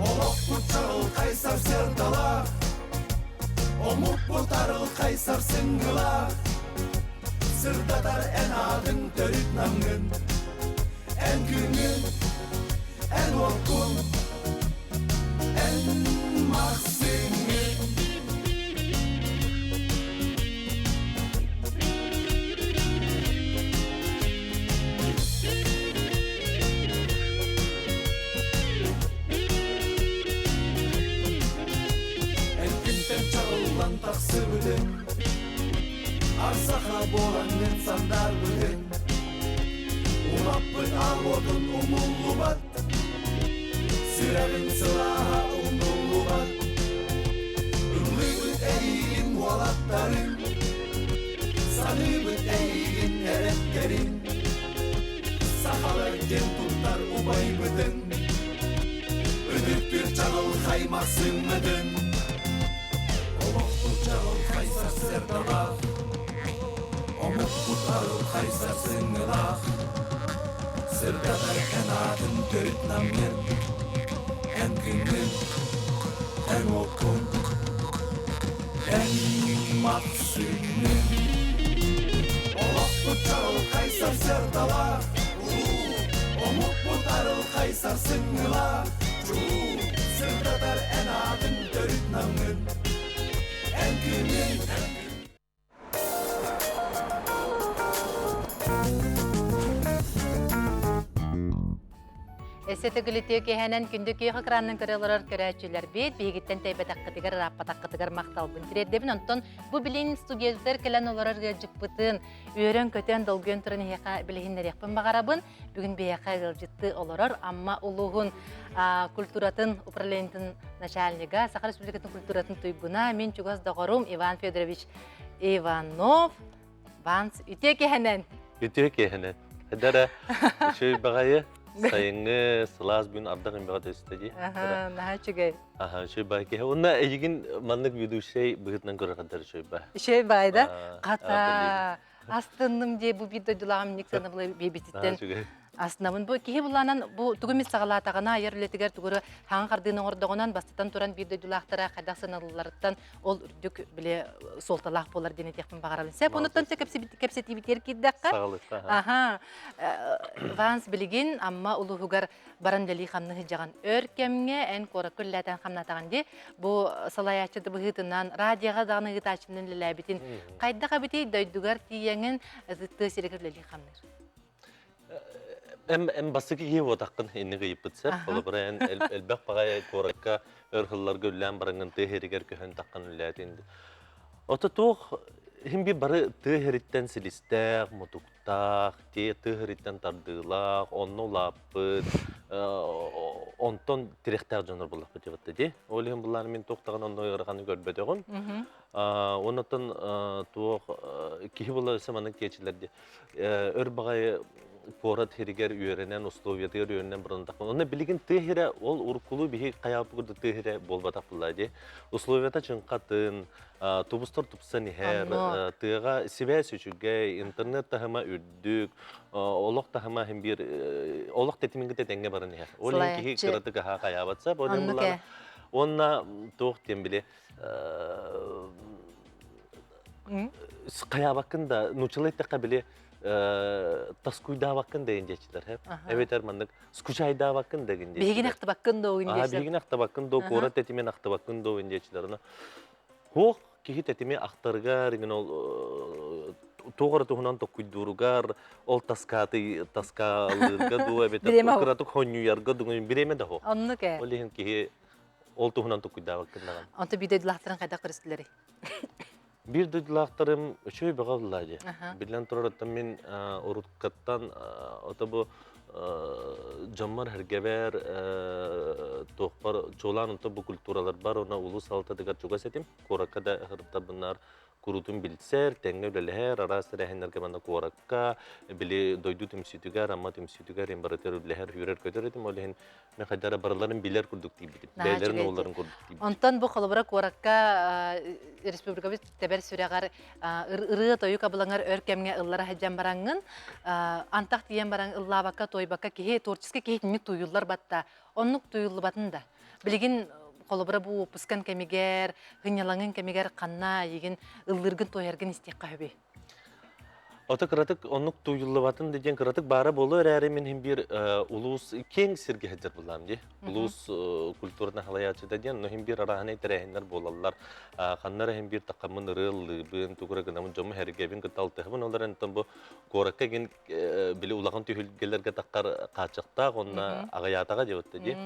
Олохпут чаҕылхай сарсыардалаах, Омукпут арылхай сарсыҥҥылаах. Сырдатар эн аатыҥ төрүт намҥын, Эн күҥҥүн, эн уоккун, эн махсыҥҥын. Эн күнтэн чаҕыллан тахсыбытыҥ, Арсаха буолаҥҥын сандаарбытыҥ, Умаппыт аал уотун умуллубат, Сүрэҕиҥ сылааһа умнуллубат. Ыллыыбыт эйиигин уолаттарыҥ, Саныыбыт эйиигин эрэттэрин, Сахалар диэн туттар убайбытын, Ытыктыыр чаҕылхай махсыҥмытын. Олохпут чаҕылхай сарсыардалаах, Омукпут арылхай сарсыҥҥылаах, Сырдатар эн аатын төрүт намҥын, Эн күҥҥүн, эн уоккун, Эн махсыҥҥын Олохпут чаҕылхай сарсыардалаах Омукпут арылхай сарсыҥҥылаах Чулуу сырдатар эн аатын төрүт намҥын Эн күнүн Эссе төгүлүтүө киэһэнэн күндү күөх экранынан көрө олорор көрөөччүлэрбит биһигиттэн тэйбэтэххитигэр, ырааппатаххытыгар махталбын тириэрдэбин. Онтон бу билин студиябытыгар кэлэн олорор ыалдьыппытын үөрэн-көтөн, долгуйан туран эһиэхэ билиһиннэриэхпин баҕарабын. Бүгүн биһиэхэ ыалдьыттыы олорор Амма улууһун культуратын управлениетын начальнига, Саха Республикатын культуратын туйгуна, мин чугас доҕорум Иван Федорович Иванов Ванс үтүө киэһэнэн. Үтүө киэһэнэн. Эдэрэ үчүгэй баҕайы сайыҥҥы сылаас күн ардах имбэҕэ түстэ дии. Аха, наһаа үчүгэй. Аха, үчүгэй баай киһи. Уонна эйигин маннык ведущай быһыытынан көрөр үчүгэй баа. Үчүгэй баай да? Хата, астынным дии бу биир дойдулааҕым инник сыанабылы биэрбититтэн. Астынабын. Бу киһи булаанан бу тугу эмит саҕалаатаҕына айар үлэтигэр тугу хаҥан хардыыны оҥордоҕунан бастатан туран биир дойдулаахтара хайдах сыаналыылларыттан ол үрдүк били суолталаах буолар диэн этиэхпин баҕарабын. Сөп, онуттан кэпсэтиибитигэр киирдэххэ. Аха. Ванс билигин Амма улууһугар баран үлэлии хамныы сылдьаҕын. Өр кэмҥэ эн куоракка үлэлээтэн хамнатаҕын дии. Бу салайааччы да быһыытынан радиоҕа даҕаны ыытааччынан үлэлээбитин хайдах эбитий дойдугар тиийэҥин тыа сиригэр үлэлии хамныыр? Эм эм бастакы киһи буотаххын инник ыйыппыт сөп. Холобура эн элбэх баҕайы куоракка өр сылларга үлэлээн бараҥҥын тыа сиригэр көһөн таххан үлэлээтин. Ото туох иһин бир бары тыа сириттэн силистээх, мутуктаах, тыа сириттэн тардыылаах, онно улааппыт, онтон тирэхтээх дьоннор буоллахпыт диэбитте дии. Ол иһин буллааны мин туох даҕаны онно ыараханы көрбөтөҕүм. Оннуттан туох киһи була өссө маннык диэчилэр дии. Өр баҕайы куорат сиригэр үөрэнэн, условиятыгар үөрэнэн баран Онно билигин тыа сирэ ол уруккулуу биһи хайаабыт курдук тыа сирэ буолбатах буолла дии. Условията чыҥхатын, тубустар тупсан иһэр, тыаҕа сибээс үчүгэй, интернет таһыма үрдүк, олох таһыма иһин биир олох тэтимин кытта тэҥҥэ баран иһэр. Ол иһин киһи кыратык аһаа хайаабатса, Уонна туох диэн били хайаабаккын да нууччалыы эттэххэ били тоскуйдаабаккын да диэччилэр хэп эбэтэр маннык скучайдаабаккын да гин биһигин ахтыбаккын доо диэччилэр биһигин ахтыбаккын доо куорат тэтимин ахтыбаккын доо диэччилэр Хуох киһи тэтими ахтарыгар игин ол туох эрэ туһунан токкуйдууругар ол таскааты таскаалыырга дуу эбэтэр кыратык хонньуйарга дуу бириэмэ да хоох оннук ээ ол иһин киһи Ол туһунан туккуйдаабаккын даҕаны. Онто биир дойдулаахтарын хайдах көрүстүлэрий? Биир дойдулаахтарым үчүгэй бөҕө буолла дии. Биллэн турар, оттон мин уруткаттан ото бу дьоммор сэргэбэр туохпар чуолаан онто бу культураларбар уонна улуус салалтатыгар чугас этим. Куоракка да ыһырыттарбыннар куруутун билсэр, тэҥҥэ үлэлэһэр, араас тэрээһиннэргэ манна куоракка, били дойду түмсүүтүгэр, Амма түмсүүтүгэр им барытыгар үлэлэһэр, үүрэр-көтөр этим. Ол иһин мен хайдара барыларын билэр курдук тиийбитим. Бэйэлэрин уолларын курдук тиийбитим. Онтон бу холобура куоракка республикабыт тэбэр сүрэҕэр ырыа-тойук абылаҥар өр кэмҥэ ыллара сылдьан бараҥҥын, антах тиийэн баран ыллаабакка, туойбакка киһи творческий киһи итинник туйуллар батта. Оннук туйуллубатын да. Билигин холобура бу уоппускан кэмигэр, сынньалаҥын кэмигэр ханна эйигин ыллыыргын туойаргын истиэххэ сөбүй? Ото кыратык оннук туйуллубатын да диэн кыратык баара буолуо эрээри мин иһин биир улуус киэҥ сиргэ сылдьар буллаам дии. Улуус культуратын халайааччыта диэн, но иһин биир арааһынай тэрээһиннэр буолаллар. Ханна эрэ иһин биир таххаммын ырыа ыллыыбын, тугу эрэ гынабын, дьоммун сэргэбин кытта алтыһабын. Ол эрэн оттон бу куоракка игин били улахан түһүлгэлэргэ таххар хааччахтаах уонна аҕыйаатаҕа диэбитте дии.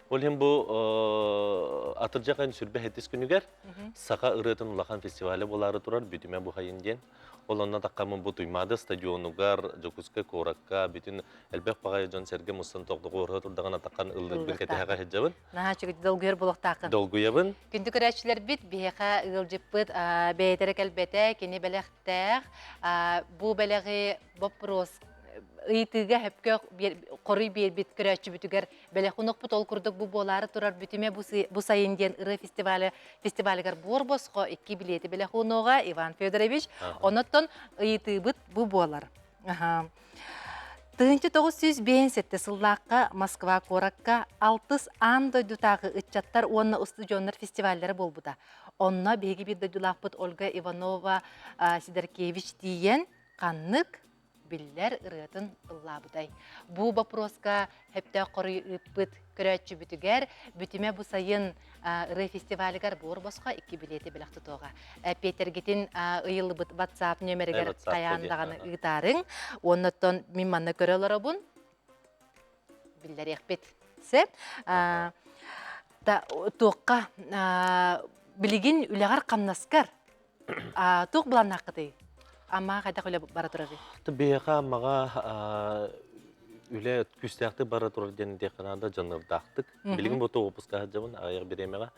Ол иһин бу атырдьах айын сүрбэ сэттис күнүгэр саха ырыатын улахан фестиваля буолаары турар Бүтүмэ Бухайын диэн. Ол онно таххаммын бу Туймаада стадионугар Дьокуускай куоракка бүтүн элбэх баҕайы дьон-сэргэ мустан тоҕдоҕуорһа турдаҕына таххан ыллыырбын кэтэһэҕэ сылдьабын. Наһаа үчүгэй долгуйар буолуохтааххын. Долгуйабын. Күндү көрөөччүлэрбит, биһиэхэ ыалдьыппыт бэйэтэ эрэ кэлбэтэ, кини бэлэхтээх. Бу бэлэҕи боппуруос ыйытыыга сөпкө хоруй биэрбит көрөөччүбүтүгэр бэлэх унукпут. Ол курдук бу буолаары турар бүтүмэ бу сайын диэн ырыа фестиваля фестивалыгар буор босхо икки билиэти бэлэх унуоҕа Иван Федорович. Онон ыйытыыбыт бу буолар. 1957 сыллаахха Москва куоракка алтыс аан дойдутааҕы ыччаттар уонна устудьуоннар фестиваллара буолбута. Онно биһиги биир дойдулаахпыт Ольга Иванова Сидоркевич тиийэн ханнык биллэр ырыатын ыллаабытай? Бу боппуруоска сөптөөх хоруй ыыппыт көрөөччүбүтүгэр бүтүмэ бу сайын ырыа фестивалыгар буор босхо икки билиэти бэлэх тутуоҕа. Петергитин ыйыллыбыт WhatsApp нүөмэригэр хайаан даҕаны ыытаарыҥ. Уоннаттан мин манна көрө олоробун. Биллэриэхпит. Сөп. Туохха билигин үлэҕэр хамнаскар туох былааннааххытый? Амма хайдах үлэ бара турарый? Биһиэхэ Аммаҕа үлэ күүстээхтик бара турар диэн диэххэ наада дьаныардаахтык. Билигин бу выпуска сылдьабын аҕыйах бириэмэҕэ.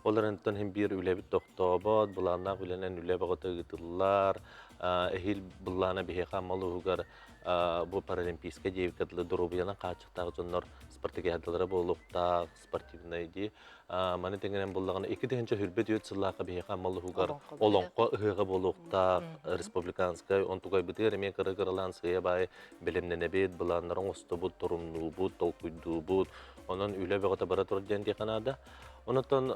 Ол эрэн иһин биир үлэбит тохтообот, былааннаах үлэнэн үлэ бөҕөтө ыытыллар. Эһиил былаана биһиэхэ Амма улууһугар бу паралимпийскай диэбиккэ дылы доруобуйанан хааччахтаах дьоннор спартакиадалара буолуохтаах, спортивнай дии. Маны тэҥинэн буллаҕына 2024 сыллаахха биһиэхэ Амма улууһугар Олоҥхо ыһыаҕа буолуохтаах, республиканскай, онтукайбытыгар эмиэ кыра-кыралаан сыыйа баай бэлэмнэнэбит, былааннары оҥостобут, торумнуубут, толкуйдуубут. Онон үлэ бөҕөтө бара турар диэн диэххэ наада. Онтон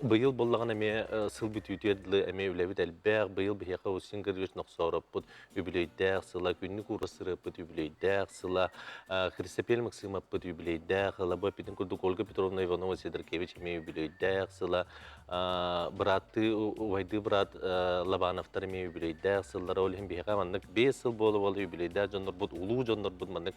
быйыл буоллаҕына эмиэ сыл бүтүүтүгэр дылы эмиэ үлэбит элбэх. Быйыл биһиэхэ Устин Григорьевич Нохсоороппут үбүлүөйдээх сыла, күннүк уура сырыаппыт үбүлүөйдээх сыла, Христопель Максимовпыт үбүлүөйдээх сыла, бу эппитин курдук Ольга Петровна Иванова Сидоркевич эмиэ үбүлүөйдээх сыла, бырааттыы убайдыы быраат Лобановтар эмиэ үбүлүөйдээх сыллара. Ол иһин биһиэхэ маннык 5 сыл буола-буола үбүлүөйдээх дьоннорбут, улуу дьоннорбут маннык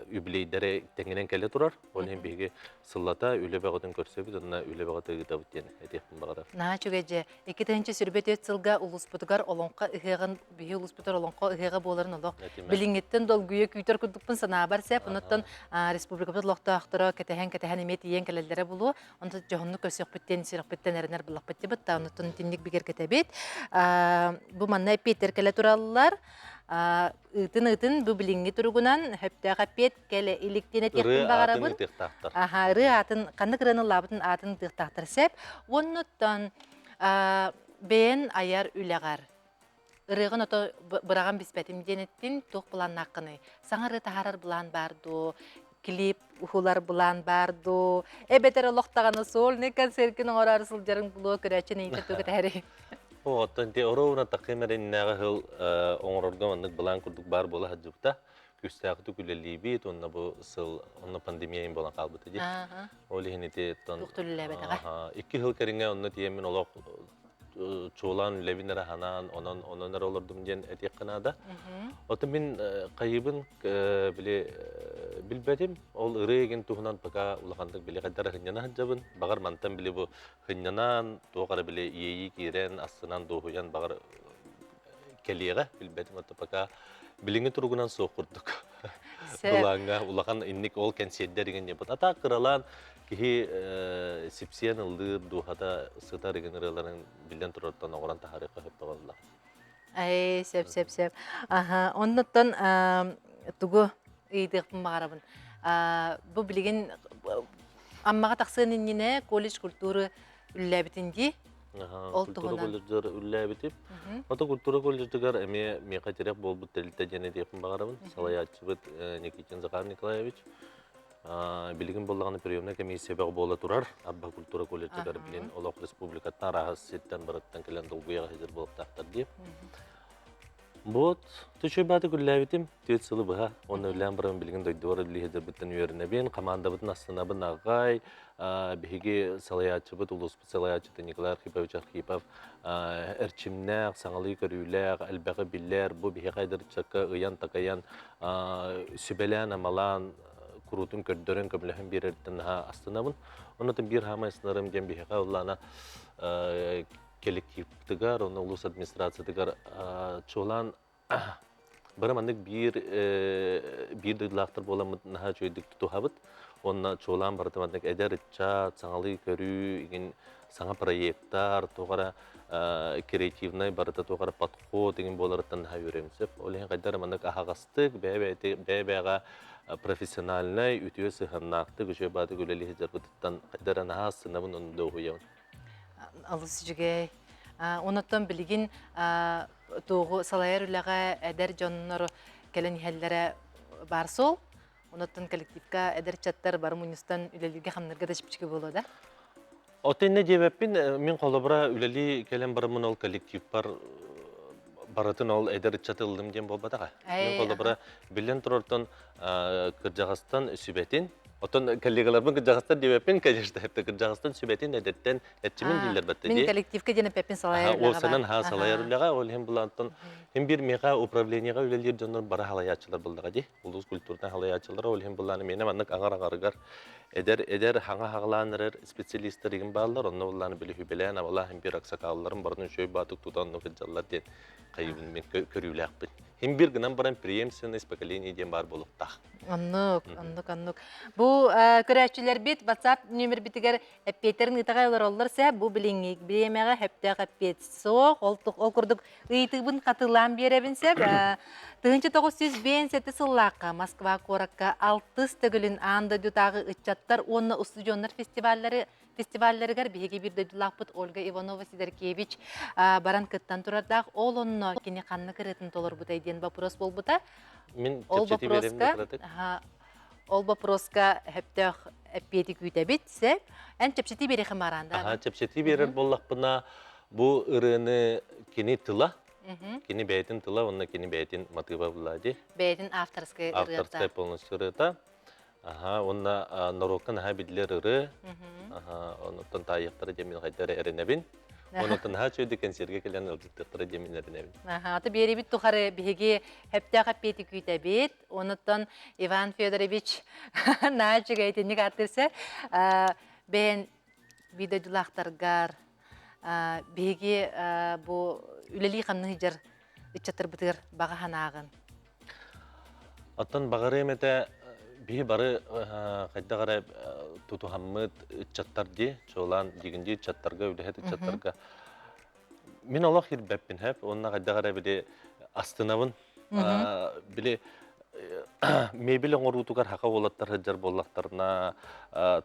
үбүлүөйдэрэ тэҥинэн кэлэ турар. Ол иһин биһиги сыллата үлэ бөҕөтүн көрсөбүт уонна үлэ бөҕөтө ыытабыт диэн этиэхпин баҕарар. Наһаа үчүгэй дьэ. 2024 сылга улууспутугар Олоҥхо ыһыаҕын, биһи улууспутугар Олоҥхо ыһыаҕа буоларын олох билиҥҥиттэн долгуйа күүтэр курдукпун санаабар сөп. Онуттан республикабыт олохтоохторо кэтэһэн-кэтэһэн эмиэ тиийэн кэлэллэрэ буолуо. Онтон дьоһуннук көрсүөхпүт диэн сүрэхпиттэн эрэнэр буллахпыт дибит. Онуттан итинник бигэргэтэбит. Бу манна эппиэттэр кэлэ тураллар. Ыытын-ыытын бу билиҥҥи туругунан сөптөөх эппиэт кэлэ илик диэн этиэхпин Ырыа аатын баҕарабын. ыытыахтаахтар. Аха, ырыа аатын, ханнык ырыаны ыллаабытын аатын ыытыахтаахтар сөп. Уоннуттан бэйэн айар үлэҕэр ырыаҕын ото быраҕан биспэтим диэн эттин, туох былааннааххыный? Саҥа ырыа таһаарар былаан баар дуо? Клип уһулар былаан баар дуу? Эбэтэр олох даҕаны сольный концерткин оҥороору сылдьарыҥ булуо көрөөччү нэйитэ тугу тэһэрий? Оттон ти оруобуна такым эриннээҕи сыл оҥорорго маннык былаан курдук баар буола сылдьыбыта. Күүстээхтик үлэлиибит уонна бу сыл онно пандемия буолан хаалбыта дии. Ол иһин ити оттон Туох үлэлээбэтэҕэ. икки сыл кэриҥэ онно тиийэммин олох чуолаан үлэбин эрэ ханаан, онон онон эрэ олордум диэн этиэххэ наада. Оттон мин хайыыбын били билбэтим. Ол ырыа игин туһунан пока улаханнык били хайдара сынньана сылдьабын. Баҕар мантан били бу сынньанан, туох эрэ били иэйии киирэн, астынан, дуоһуйан баҕар кэлиэҕэ билбэтим. Оттон пока билиҥҥи туругунан суох курдук. Былааҥҥа улахан инник ол кэнсиэрдэр игин диэн. А так кыралаан киһи сипсиэн ыллыыр, дууһата сытар игин ырыаларын биллэн турартан оҥорон таһаарыахха сөп буолла. Ай, сөп, сөп, сөп. Аха, оннуттан тугу ыйытыахпын баҕарабын. Бу билигин Аммаҕа тахсыан иннинэ колледж культуры үллээбитин дии. Ол культура колледжыгар үллээбитим. Ото культура колледжыгар эмиэ миэхэ тирэх буолбут тэрилтэ диэн этиэхпин баҕарабын. Салайааччыбыт Никитин Захар Николаевич. Билигин буоллаҕына приемная комиссия бөҕө буола турар. Абба культура колледжыгар билин олох республикаттан араас сиртэн барыттан кэлэн долгуйаҕа сылдьар буолуохтаахтар дии. Вот, түчүй бааты күллээбитим, түөрт сылы быһа. Уонна үлээн баран билигин дойдубар үлэлии сылдьарбыттан үөрэнэбин, командабытын астынабын аҕай. Биһиги салайааччыбыт, улууспут салайааччыта Николай Архипович Архипов эрчимнээх, саҥалыы көрүүлээх, элбэҕи билэр, бу биһиэхэ эдэр ыччакка ыйан-такайан, сүбэлээн-амалаан, куруутун көрдөрөн, көмөлөһөн биэрэриттэн наһаа астынабын. Оннотон биир хаамай астынарым диэн биһиэхэ улаана коллективтыгар, онно улуус администрациятыгар чуолаан бары маннык биир биир дойдулаахтар буоламмыт наһаа үчүгэйдик тутуһабыт. Уонна чуолаан барыта маннык эдэр ыччат, саҥалыы көрүү, игин саҥа проекттар, туох эрэ креативнай барыта туох эрэ подход игин буоларыттан наһаа үөрөм сөп. Ол иһин хайдах эрэ маннык аһаҕастык, бэйэ-бэйэҕэ профессиональнай, үтүө сыһыаннаахтык, үчүгэй баатык үлэлии сылдьарбытыттан хайдах эрэ наһаа астынабын, онно дуоһуйабын. Алыс үчүгэй. Онуттан билигин туоҕу салайар үлэҕэ эдэр дьоннор кэлэн иһэллэрэ баар суол. Онуттан коллективка эдэр ыччаттар бары мунньустан үлэлииргэ хамнырга да чэпчэки буолуо да? От иннэ диэбэппин, мин холобура үлэлии кэлэн бараммын ол коллективпар барытын ол эдэр ыччаты ыллым диэн буолбатаҕа. Мин холобура биллэн турартан кырдьаҕастан сүбэтин, оттон коллегаларбын кырдьаҕастар диэбэппин, конечно, кырдьаҕастан сүбэтин эдэртэн эрчимин дииллэр батта Мин коллективка диэн эппэппин салайар үлэҕэ Уопсанан ха салайар үлэҕэ, ол иһин булаантан хим бир миэхэ управлениеҕа үлэлиир дьоннор бары халайааччылар буллаҕа дии. Улуус культуратын халайааччылара ол иһин булааны миэнэ маннык аҥар аҥарыгар эдэр эдэр хаҥа хаҕалаан эрэр специалистар игин бааллар, онно буллааны били хүбэлээн абалаах хим бир аксакаалларын барын үчүгэй баатык тутан онно кыдьаллар диэн хайыбын мин көрүүлээхпин. Хим бир гынан баран преемственность поколений диэн баар буолуохтаах. Оннук, оннук, оннук. Бу көрөөччүлэрбит WhatsApp нүөмэрбитигэр эппиэттэрин ыытаҕай олороллор сэ бу билиҥҥи бириэмэҕэ сөптөөх эппиэт суох. Ол, ол курдук ыйытыыбын хатылаан биэрэбин сөп. 1957 сыллаахха Москва куоракка алтыс төгүлүн аан дойдутааҕы ыччаттар уонна устудьуоннар фестиваллары фестивалларыгар биһиги биир дойдулаахпыт Ольга Иванова Сидоркевич баран кыттан турардаах. Ол онно кини ханнык ырыатын толорбутай диэн вопрос буолбута. Мин Ол вопроска ол вопроска сөптөөх эппиэти күүтэбит. Сеп. Эн чэпчэтии биэриэхим бараан да? Аха, чэпчэтии биэрэр буоллахпына, бу ырыаны кини тыла, кини бэйэтин тыла уонна кини бэйэтин матыыба булла дии. Бэйэтин авторскай ырыата. Авторскай полностью ырыата. Аха, уонна норуокка наһаа биллэр ырыа. Аха, онуттан таайыахтара диэн мин хайда эрэ эрэнэбин. Онуттан наһаа үчүгэй кэнсиэргэ кэлэн ыалдьыттыахтара диэн мин эрэнэбин. Аха, аты биэрибит тухары биһиги сөптөөх эппиэти күүтэбит. Онуттан Иван Федорович наһаа үчүгэй итинник ааттыырса бэйэн биир дойдулаахтаргар биһиги бу үлэлии-хамныы сылдьар ыччаттарбытыгар баҕа санааҕын Оттон баҕарыам этэ биһи бары хайдах эрэ тутуһаммыт ыччаттар дии, чуолаан дигиндии ыччаттарга, үлэһит ыччаттарга. Мин олох ирбэппин хэп, уонна хайдах эрэ били астынабын. Били мебель оҥоруутугар хака уолаттар сылдьар буоллахтарына,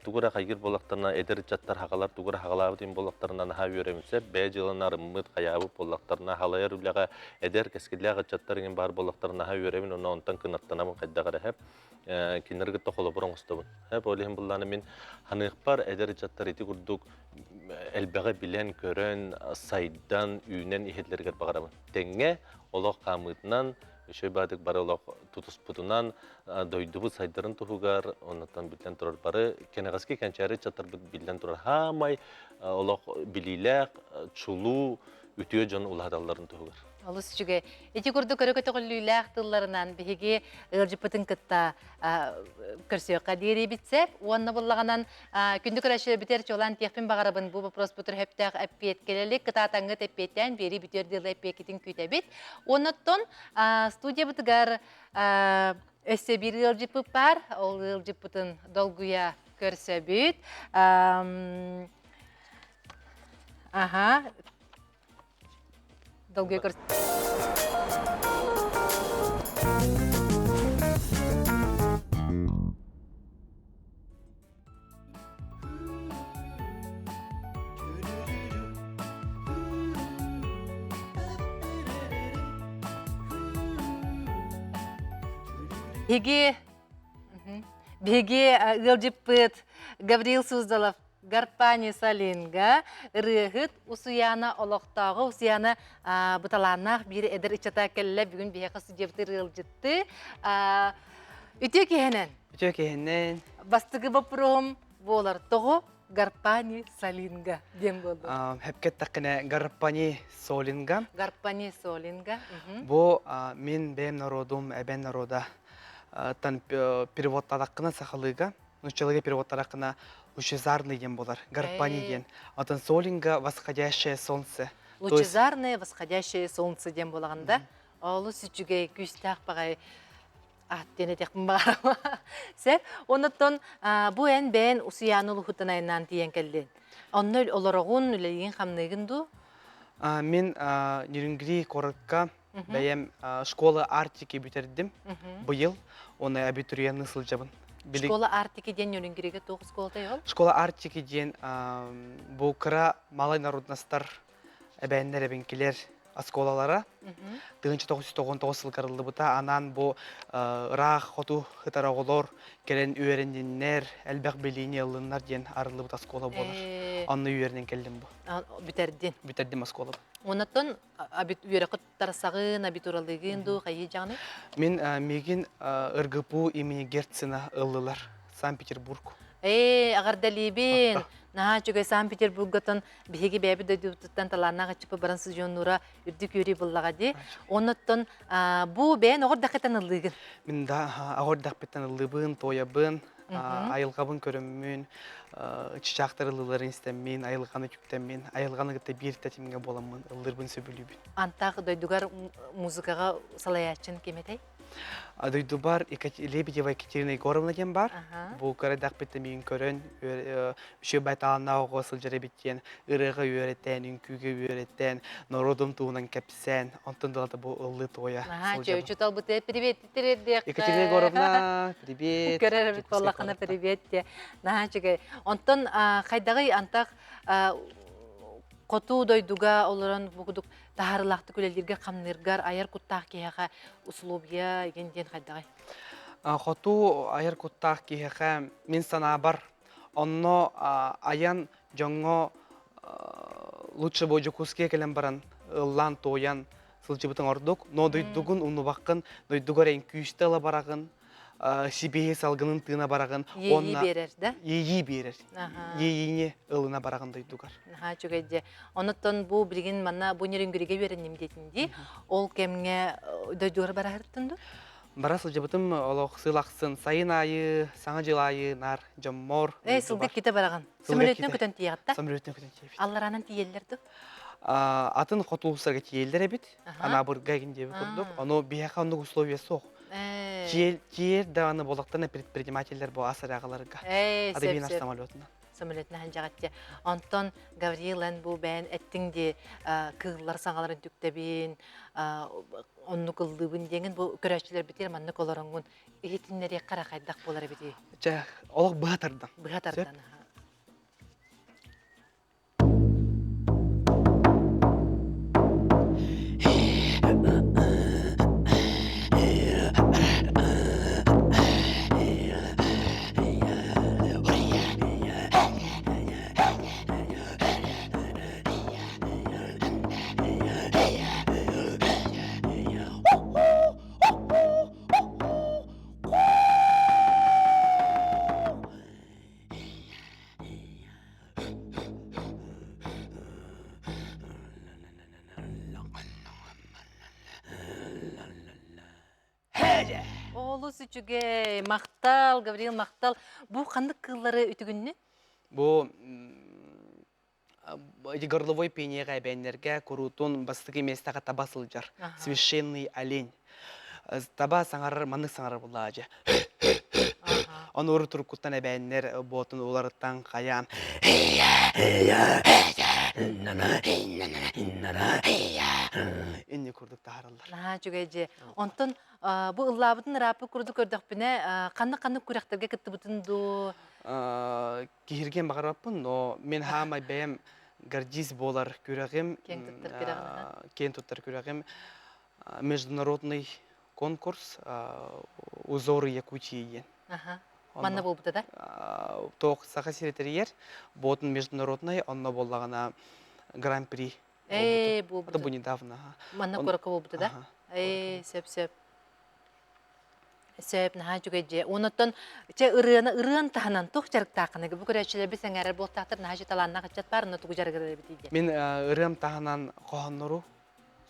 тугу эрэ хайгыр буоллахтарына, эдэр ыччаттар хакалар тугу эрэ хагалаабыт им буоллахтарына наһаа үөрэммит сөп, бэйэ дьыаланы арыммыт, хайаабыт буоллахтарына, халайар үлэҕэ эдэр кэскиллээх ыччаттар иҥин баар буоллахтарына наһаа үөрэбин уонна онтон кынаттанабын хайдах эрэ хэп кинилэри кытта холобур оҥостобун. Хэп ол иһин буллааны мин ханыахпар эдэр ыччаттар ити курдук элбэҕи билэн-көрөн, сайдан, үүнэн иһэллэригэр баҕарабын. Тэҥҥэ олох хаамыытынан, үчүгэй баадык бары олох тутуспутунан дойдубут сайдарын туһугар, оннуттан биллэн турар бары кэнэҕэски кэнчээри ыччаттарбыт биллэн турар хаамай олох билиилээх, чулуу, үтүө дьон улааталларын туһугар. Олус үчүгэй. Ити курдук өрө көтөҕүллүүлээх тылларынан биһиги ыалдьыппытын кытта көрсүөххэ диэрибит сөп. Уонна буллаҕынан күндү көрөөччүлэрбитигэр чуолаан тиэхпин баҕарабын бу вопроспутугар сөптөөх эппиэт кэлэлик кытаатаҥҥыт эппиэттээн биэрии бүтүөр дылы эппиэккитин күүтэбит. Уоннаттан студиябытыгар өссө биир ыалдьыппыт баар. Ол ыалдьыппытын долгуйа көрсөбүт. Аха, Долгуйа көр. Биһиги биһиги ыалдьыппыт Гаврил Суздалов Гарпани Салинга ырыаһыт Усуйаана олохтооҕо Усуйаана быталааннаах биир эдэр ыччата кэллэ бүгүн биһиэхэ судьябытыр ыалдьытты. Үтүө киһинэн. Үтүө киһинэн. Бастакы боппуруоһум буолар тоҕо Гарпани Салинга диэн буолду. Хэпкэттэххинэ Гарпани Солинга. Гарпани Солинга. Бу мин бэйэм народум, эбэн народа тан переводтадаххына сахалыыга нуччалыга переводтарахына лучезарный диэн буолар, гарпани диэн. Оттон солинга восходящее солнце. Лучезарное восходящее солнце диэн буолаҕын да? Олус үчүгэй, күүстээх баҕайы аат диэн этиэхпин баҕарама. Сэр, онуттан бу эн бэйэн Усуйааны улуһуттан айаннаан тиийэн кэллин. Онно олороҕун, үлэлиигин, хамныыгын дуу? Мин Нерюнгри куоракка Бэйэм школа Арктики бүтэрдим быйыл, уонна абитуриенны сылдьабын. Школа Арктики диэн Нерюнгригэ туох школатай ол? Школа Арктики диэн бу кыра малай народностар эбээннэр эбэҥкилэр. оскуолалара 1999 сылга арыллыбыта. Анаан бу ыраах хоту сытар оҕолор кэлэн үөрэнниннэр, элбэх билиини ыллыннар диэн арыллыбыт оскуола буолар. Онно үөрэнэн кэллим бу. Бүтэрдин. Бүтэрдим оскуолабын. Оннотон үөрэххит тарсаҕын, абитуралыгын дуу, хайыы дьаҕаны? Мин миигин РГПУ имени Герцена ыллылар. Санкт-Петербург. Ээ, аҕардалиибин. Наһаа үчүгэй Санкт-Петербургатан биһиги бэйэбит дойдубутуттан талааннаах ыччапы баран сыдьуоннуура үрдүк үөрүү буллаҕа дии. Оннуттан бу бэйэн оҕор дахытан ыллыыгын. Мин да оҕор дахпыттан ыллыыбын, туойабын, айылҕабын көрөммүн, чычаахтар ыллыыларын истэммин, айылҕаны үктэммин, айылҕаны кытта биир тэтимҥэ буоламмын ыллыырбын сөбүлүүбүн. Антах дойдугар музыкаҕа салайааччын ким этэй? Дойдубар Лебедева Екатерина Егоровна диэн бар. Бу кыра миин көрөн, үчүгэй байталаннаах оҕо сылдьар эбит диэн ырыаҕа үөрэтэн, үҥкүүгэ үөрэтэн, норуодум туһунан кэпсээн, онтон дылата бу ыллыы туойа сылдьабын. Учуталбыты привет тириэрдиэххэ. Екатерина Егоровна, привет. Көрөр эбит буоллаххына привет диэ. Наһаа үчүгэй. Онтон хайдаҕый антах хоту дойдуга олорон бу кудук таһаарыылаахтык үлэлииргэ хамныыргар айар куттаах киһиэхэ условия игин диэн хайдаҕый? Хоту айар куттаах киһиэхэ мин санаабар онно айан дьоҥҥо лучше бу Дьокуускайга кэлэн баран ыллаан туойан сылдьыбытыҥ ордук но дойдугун умнубаккын дойдугар эн күүстэ ыла бараҕын сибиэһи салгынын тыына бараҕын Иэйии биэрэр да? Иэйии биэрэр. Иэйиини ылына бараҕын дойдугар. Наһаа үчүгэй дьэ. Онуттан бу билигин манна бу Нерюнгригэ үөрэнним диэтин дии. Ол кэмҥэ дойдугар бараһырттын ду? Бара сылдьыбытым олох сыл ахсын сайын аайы, саҥа дьыл аайы наар дьоммор. Эй, сылга ките бараҕын. Самолетынан көтөн тиийэҕит да? Самолетынан көтөн тиийэбит. Аллараанан тиийэллэр ду? Атын хоту улуустарга тиийэллэр эбит. Анаабырга игин диэбит курдук. Ону биһиэхэ оннук условия суох. Тиэр даҕаны буоллахтарына предпринимателлэр бу ас эрэ Ээ, сөп, Адыбинар сөп. самолетунан. Самолетынан ханжаҕатте. Онтон Гавриил эн бу бэйэн эттиҥ дии кыыллар саҥаларын түктэбин, оннук ыллыыбын диэҥин бу көрөөччүлэрбитигэр маннык олороҥҥун иһитиннэриэххэ эрэ хайдах буолар эбитий? Чэ, олох быһа тардан. Быһа тардан. Олус үчүгэй, махтал, Гаврил, махтал. Бу ханнык кыыллары үтүгүннү? Бу горловой пениеҕэ эбээннэргэ куруутун бастакы миэстэҕэ таба сылдьар. Священный олень. Таба саҥарар, маннык саҥарар буллаачы. Ону урут туруккуттан эбээннэр буотун уларыттан хайаан инни курдук таһараллар. Наһаа үчүгэй дьиэ. Онтон бу ыллаабытын ырааппыт курдук көрдөхпүнэ, ханнык-ханнык күрэхтэргэ кыттыбытын дуу? Киһиргиэн баҕарбаппын, но мин хаамай бэйэм гордись буолар күрэҕим, Киэн туттар күрэҕин, киэн туттар күрэҕим международный конкурс «Узоры Якутии» диэн. Манна буолбута да? Туох Саха сирэ тэрийэр, буотун международный, онно буоллаҕына гран-при Ээ, буолбута. Это бу недавно. Манна куоракка буолбута да? Ээ, сөп-сөп. Сөп, наһаа үчүгэй дьиэ. Онуттан чэ ырыаны ырыан таһынан туох дьарыктааххыный? Бу көрөөччүлэрбит сэҥээрэр буолтаахтар, наһаа үчүгэй талааннаах ыччат баар, онно тугу дьарыгырар эбитий диэн. Мин ырыам таһынан хоһооннору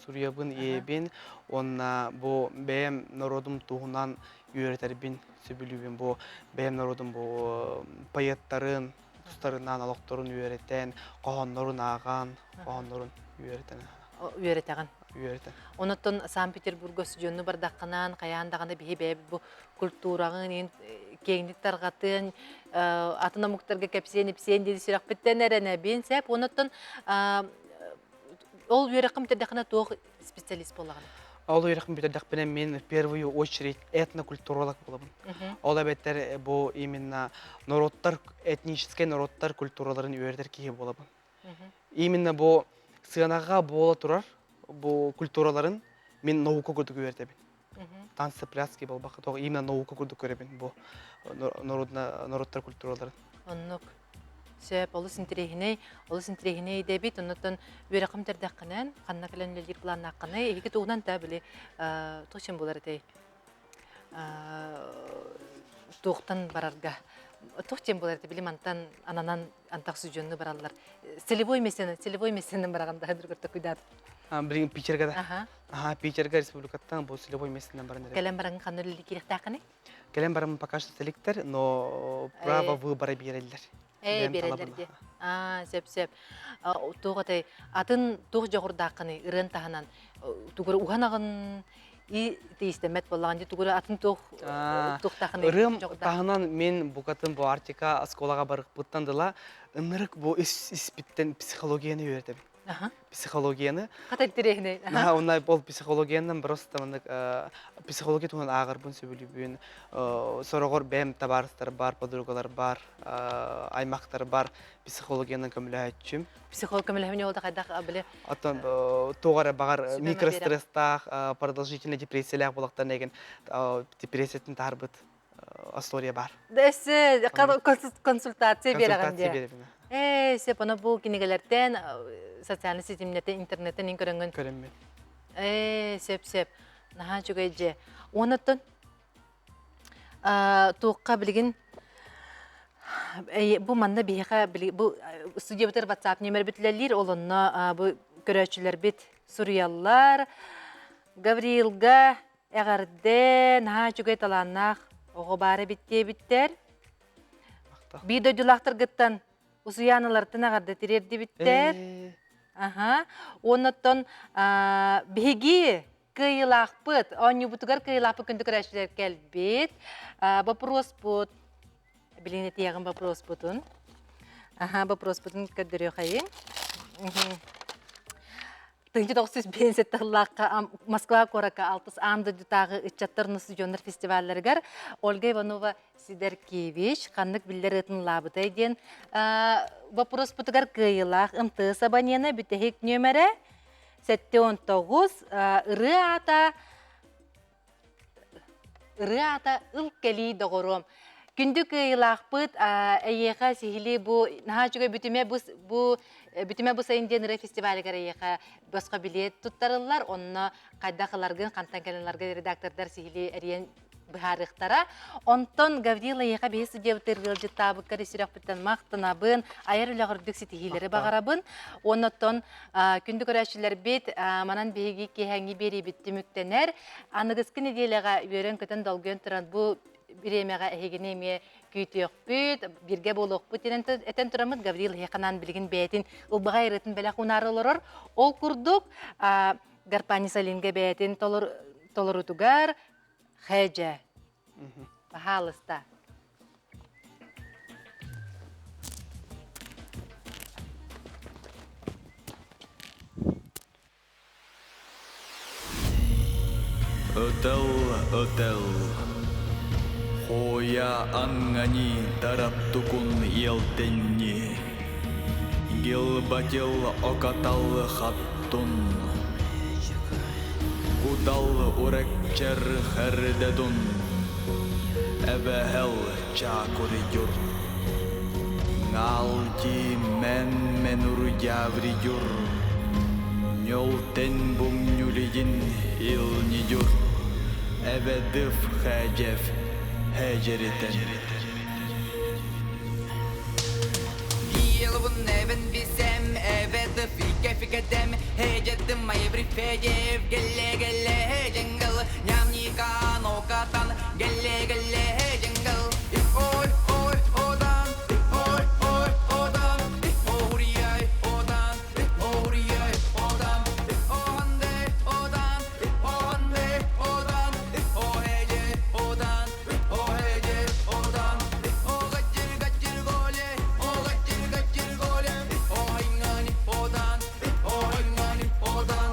суруйабын, иэйэбин уонна бу бэйэм норуотум туһунан үөрэтэрбин сөбүлүүбүн. Бу бэйэм норуотум бу поэттарын тустарынан олохторун үөрэтэн, хоһооннорун ааҕан, хоһооннорун үөрэтэн. Үөрэтэҕин. Үөрэтэн. Онуттан Санкт-Петербурга студионну бардаххынан, хайаан даҕаны биһи бэйэбит бу культураҕын иин киэҥник тарҕатыан, атын омуктарга кэпсиэн-ипсиэн диэн сүрэхпиттэн эрэнэбин. Сөп. Онуттан Ол үөрэххин бүтэрдэххинэ туох специалист буолаҕын? Ол үөрэхпин бүтэрдэхпинэ мин в первую очередь этнокультуролог буолабын. Ол эбэтэр бу именно норуоттар, этническэй норуоттар культураларын үөрэтэр киһи буолабын. Именно бу сыанаҕа буола турар. бу культураларын мин наука курдук үөрдэбин. Танцы, пляски болбакка тоҕо именно наука курдук көрөбүн бу народтар культураларын. Оннук. Сөп, олус интэриэһинэй, олус интэриэһинэй идэбит. Оннуттан үөрэххин бүтэрдэххинэн, ханна кэлэн үлэлиир планнааххыный? Эһиги тугунан та били туох чем буолар этэй? Туохтан барарга? Туох чем буолар этэй? Били мантан ананан антах судьуонну бараллар. Целевой мессен, целевой мессенен бараган да хадыр көртөкүйдаат. Билигин Питерге да. Аха. Аха, Питерге республикаттан бу целевой местенен баран эрэ. Кэлэн баран ханна үлэлии киириэхтээххиний? Кэлэн баран пока что селектор, но право выбора биэрэллэр. Ээ, биэрэллэр дии. Аа, сөп сөп. Туох этэй, атын туох дьоҕурдааххыный ырыан таһынан тугура уһанаҕын и тиистэммэт буоллаҕын дии тугура атын туох туохтааххыный Ырыам таһынан мен букатын бу Арктика оскуолаҕа барыппыттан дыла ынырык бу ис испиттэн психологияны үөрэтэбин. Психологияны. Хата интэриэһинэй. Наһаа онно ол психологиянан просто маннык психология туһунан ааҕарбын сөбүлүүбүн. Сороҕор бэйэм табаарыстар бар, подругалар бар, аймактар бар психологиянан көмөлөһөөччүм. Психолог көмөлөһүн ол да хайдах били Оттон туох эрэ баҕар микростресстаах, продолжительный депрессиялаах буолахтан эгин депрессиятын таһарбыт история бар. Өссө консультация биэрэҕин дии. Ээ, сөп, ону бу кинигэлэртэн, социальный ситимнэртэн, интернеттэн ин көрөҥҥүн. Көрөммүн. Ээ, сөп, сөп. Наһаа үчүгэй дьэ. Уонаттан туохха билигин бу манна биһиэхэ бу студиябытыгар WhatsApp нүөмэрбит үлэлиир, ол онно бу көрөөччүлэрбит суруйаллар. Гавриилга Эҕэрдэ, наһаа үчүгэй талааннаах оҕо баар эбит диэбиттэр. Биир дойдулаахтаргыттан Усуйааналартан эҕэрдэ тириэрдибиттэр. Аха. Уоннаттан биһиги кыайыылаахпыт, оонньуубутугар кыайыылаахпыт күндү көрөөччүлэр кэлбит. Боппуруоспут, билигин этиэҕим боппуруоспутун. Аха, боппуруоспутун көрдөрүөхайын. 1957 сыллаахха Москва куоракка алтыс аан дойдутааҕы ыччаттар устудьуоннар фестивалларыгар Ольга Иванова Сидоркевич ханнык биллэр ытын лаабытай диэн боппуруоспутугар кыайыылаах МТС абонена бүтэһик нүөмэрэ 79 ырыа аата Ырыа аата ыл кэлии доҕоруом. Күндү кыайыылаахпыт эйиэхэ сиһилии бу наһаа үчүгэй бүтүмэ бу бу бүтүмэ бу сайын диэн ырыа фестивалыгар эйиэхэ босхо билиэт туттарыллар. Онно хайдах ыларгын, хантан кэлэн ыларгын редактордар сиһилии эрийэн быһаарыахтара. Онтон Гаврил эйиэхэ биһи студиябытыгар ыалдьыттаабыккар ис сүрэхпиттэн махтанабын, айар үлэҕэр үрдүк ситиһиилэри баҕарабын. Уонна оттон күндү көрөөччүлэрбит, манан биһиги киэһээҥҥи биэриибит түмүктэнэр. Аныгыскы нэдиэлэҕэ үөрэн-көтөн долгуйан туран бу бириэмэҕэ эһигини эмиэ күүтүөхпүт, бииргэ буолуохпут диэн этэн тураммыт Гаврил Еханаан билигин бэйэтин ылбаҕай ырыатын бэлэх унаары олорор. Ол курдук Гарпани Салинга бэйэтин толорутугар Хэдьэ. Пожалуйста. Ытыл, ытыл, Хоя ангани тараптукун елтенни, Гилбатил окатал хаттун, Кутал урекчер хердедун, Эбэһэл чаакуридюр, Ҥаалти мен менурдявридюр, Ньолтен бумнюлидин илнидюр, Эбэдыф хэдьэф хэдьэритэн. Еловун эбен бисем эбедыф икефикедем хеджеттим майбрифедев гелле гелле джингл нямника нокатан гелле гелле джингл ой ой одан ой ой одан орияй одан орияй одан оанде одан оанде одан охеже одан охеже одан огачыр гачыр голе огачыр гачыр голе оингани одан оингани одан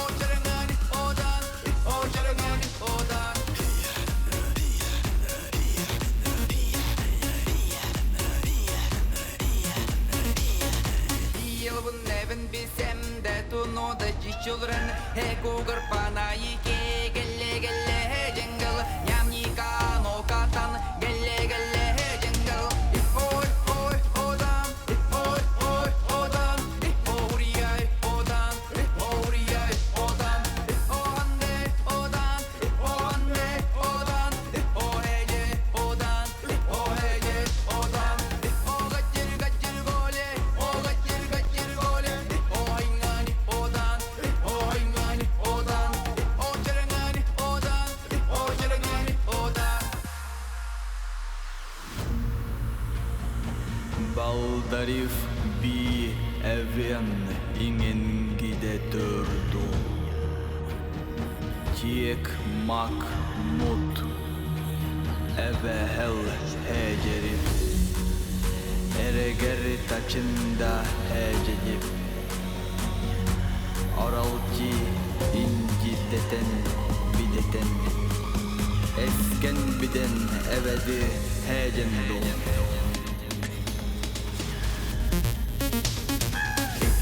очарангани одан очарангани одан. the children He кугар панаике Гелле гелле хе джингл Нямника нокатан Гелле гелле хе джингл Ой ой одан Ой ой одан Орияй одан Орияй одан Оанде одан Оанде одан Охеje одан Охеje одан Огачыр гачыр голе Огачыр гачыр голе Оайngani одан Оайngani одан Очерengani одан Очерengani одан Балдариф би эвен иңенгиде төрду. Тиек мак мут эвехел хеджерип. Эрегер тачында хеджедип. Оралти индитетен бидетен. Эскен биден эведи хедженду.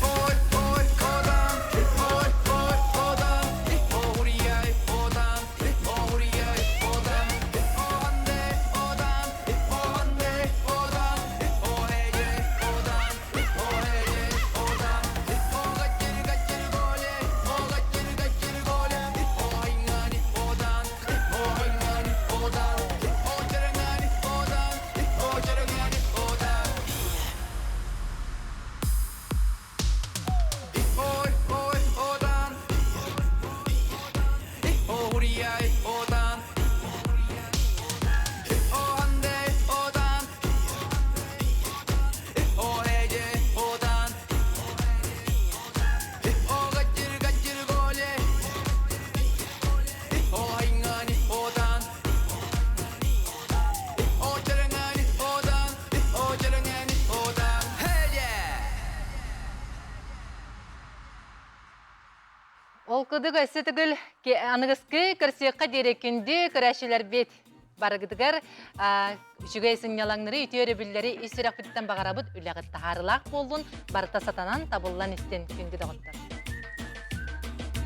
Ой ой одан Ой ой одан Орияй одан Орияй одан Оанде одан Оанде одан Охеje одан Охеje одан Огачыр гачыр голе Огачыр гачыр голе Оайngani одан Оайngani одан Очерengani одан Очерengani одан Ой ой одан Орияй одан Оанде одан Охеje одан Огачыр гачыр голе Оайngani одан Очерengani одан Очерengani одан Хеje Ол кыдык өссө төгүл аныгыскы көрсүөххэ диэри күндү көрөөччүлэрбит барыгытыгар үчүгэй сынньалаҥнары үтүө өрөбүллэри ис сүрэхпититтэн баҕарабыт үлэҕит таһаарыылаах буоллун барыта сатанан табыллан истин күндү доҕоттор.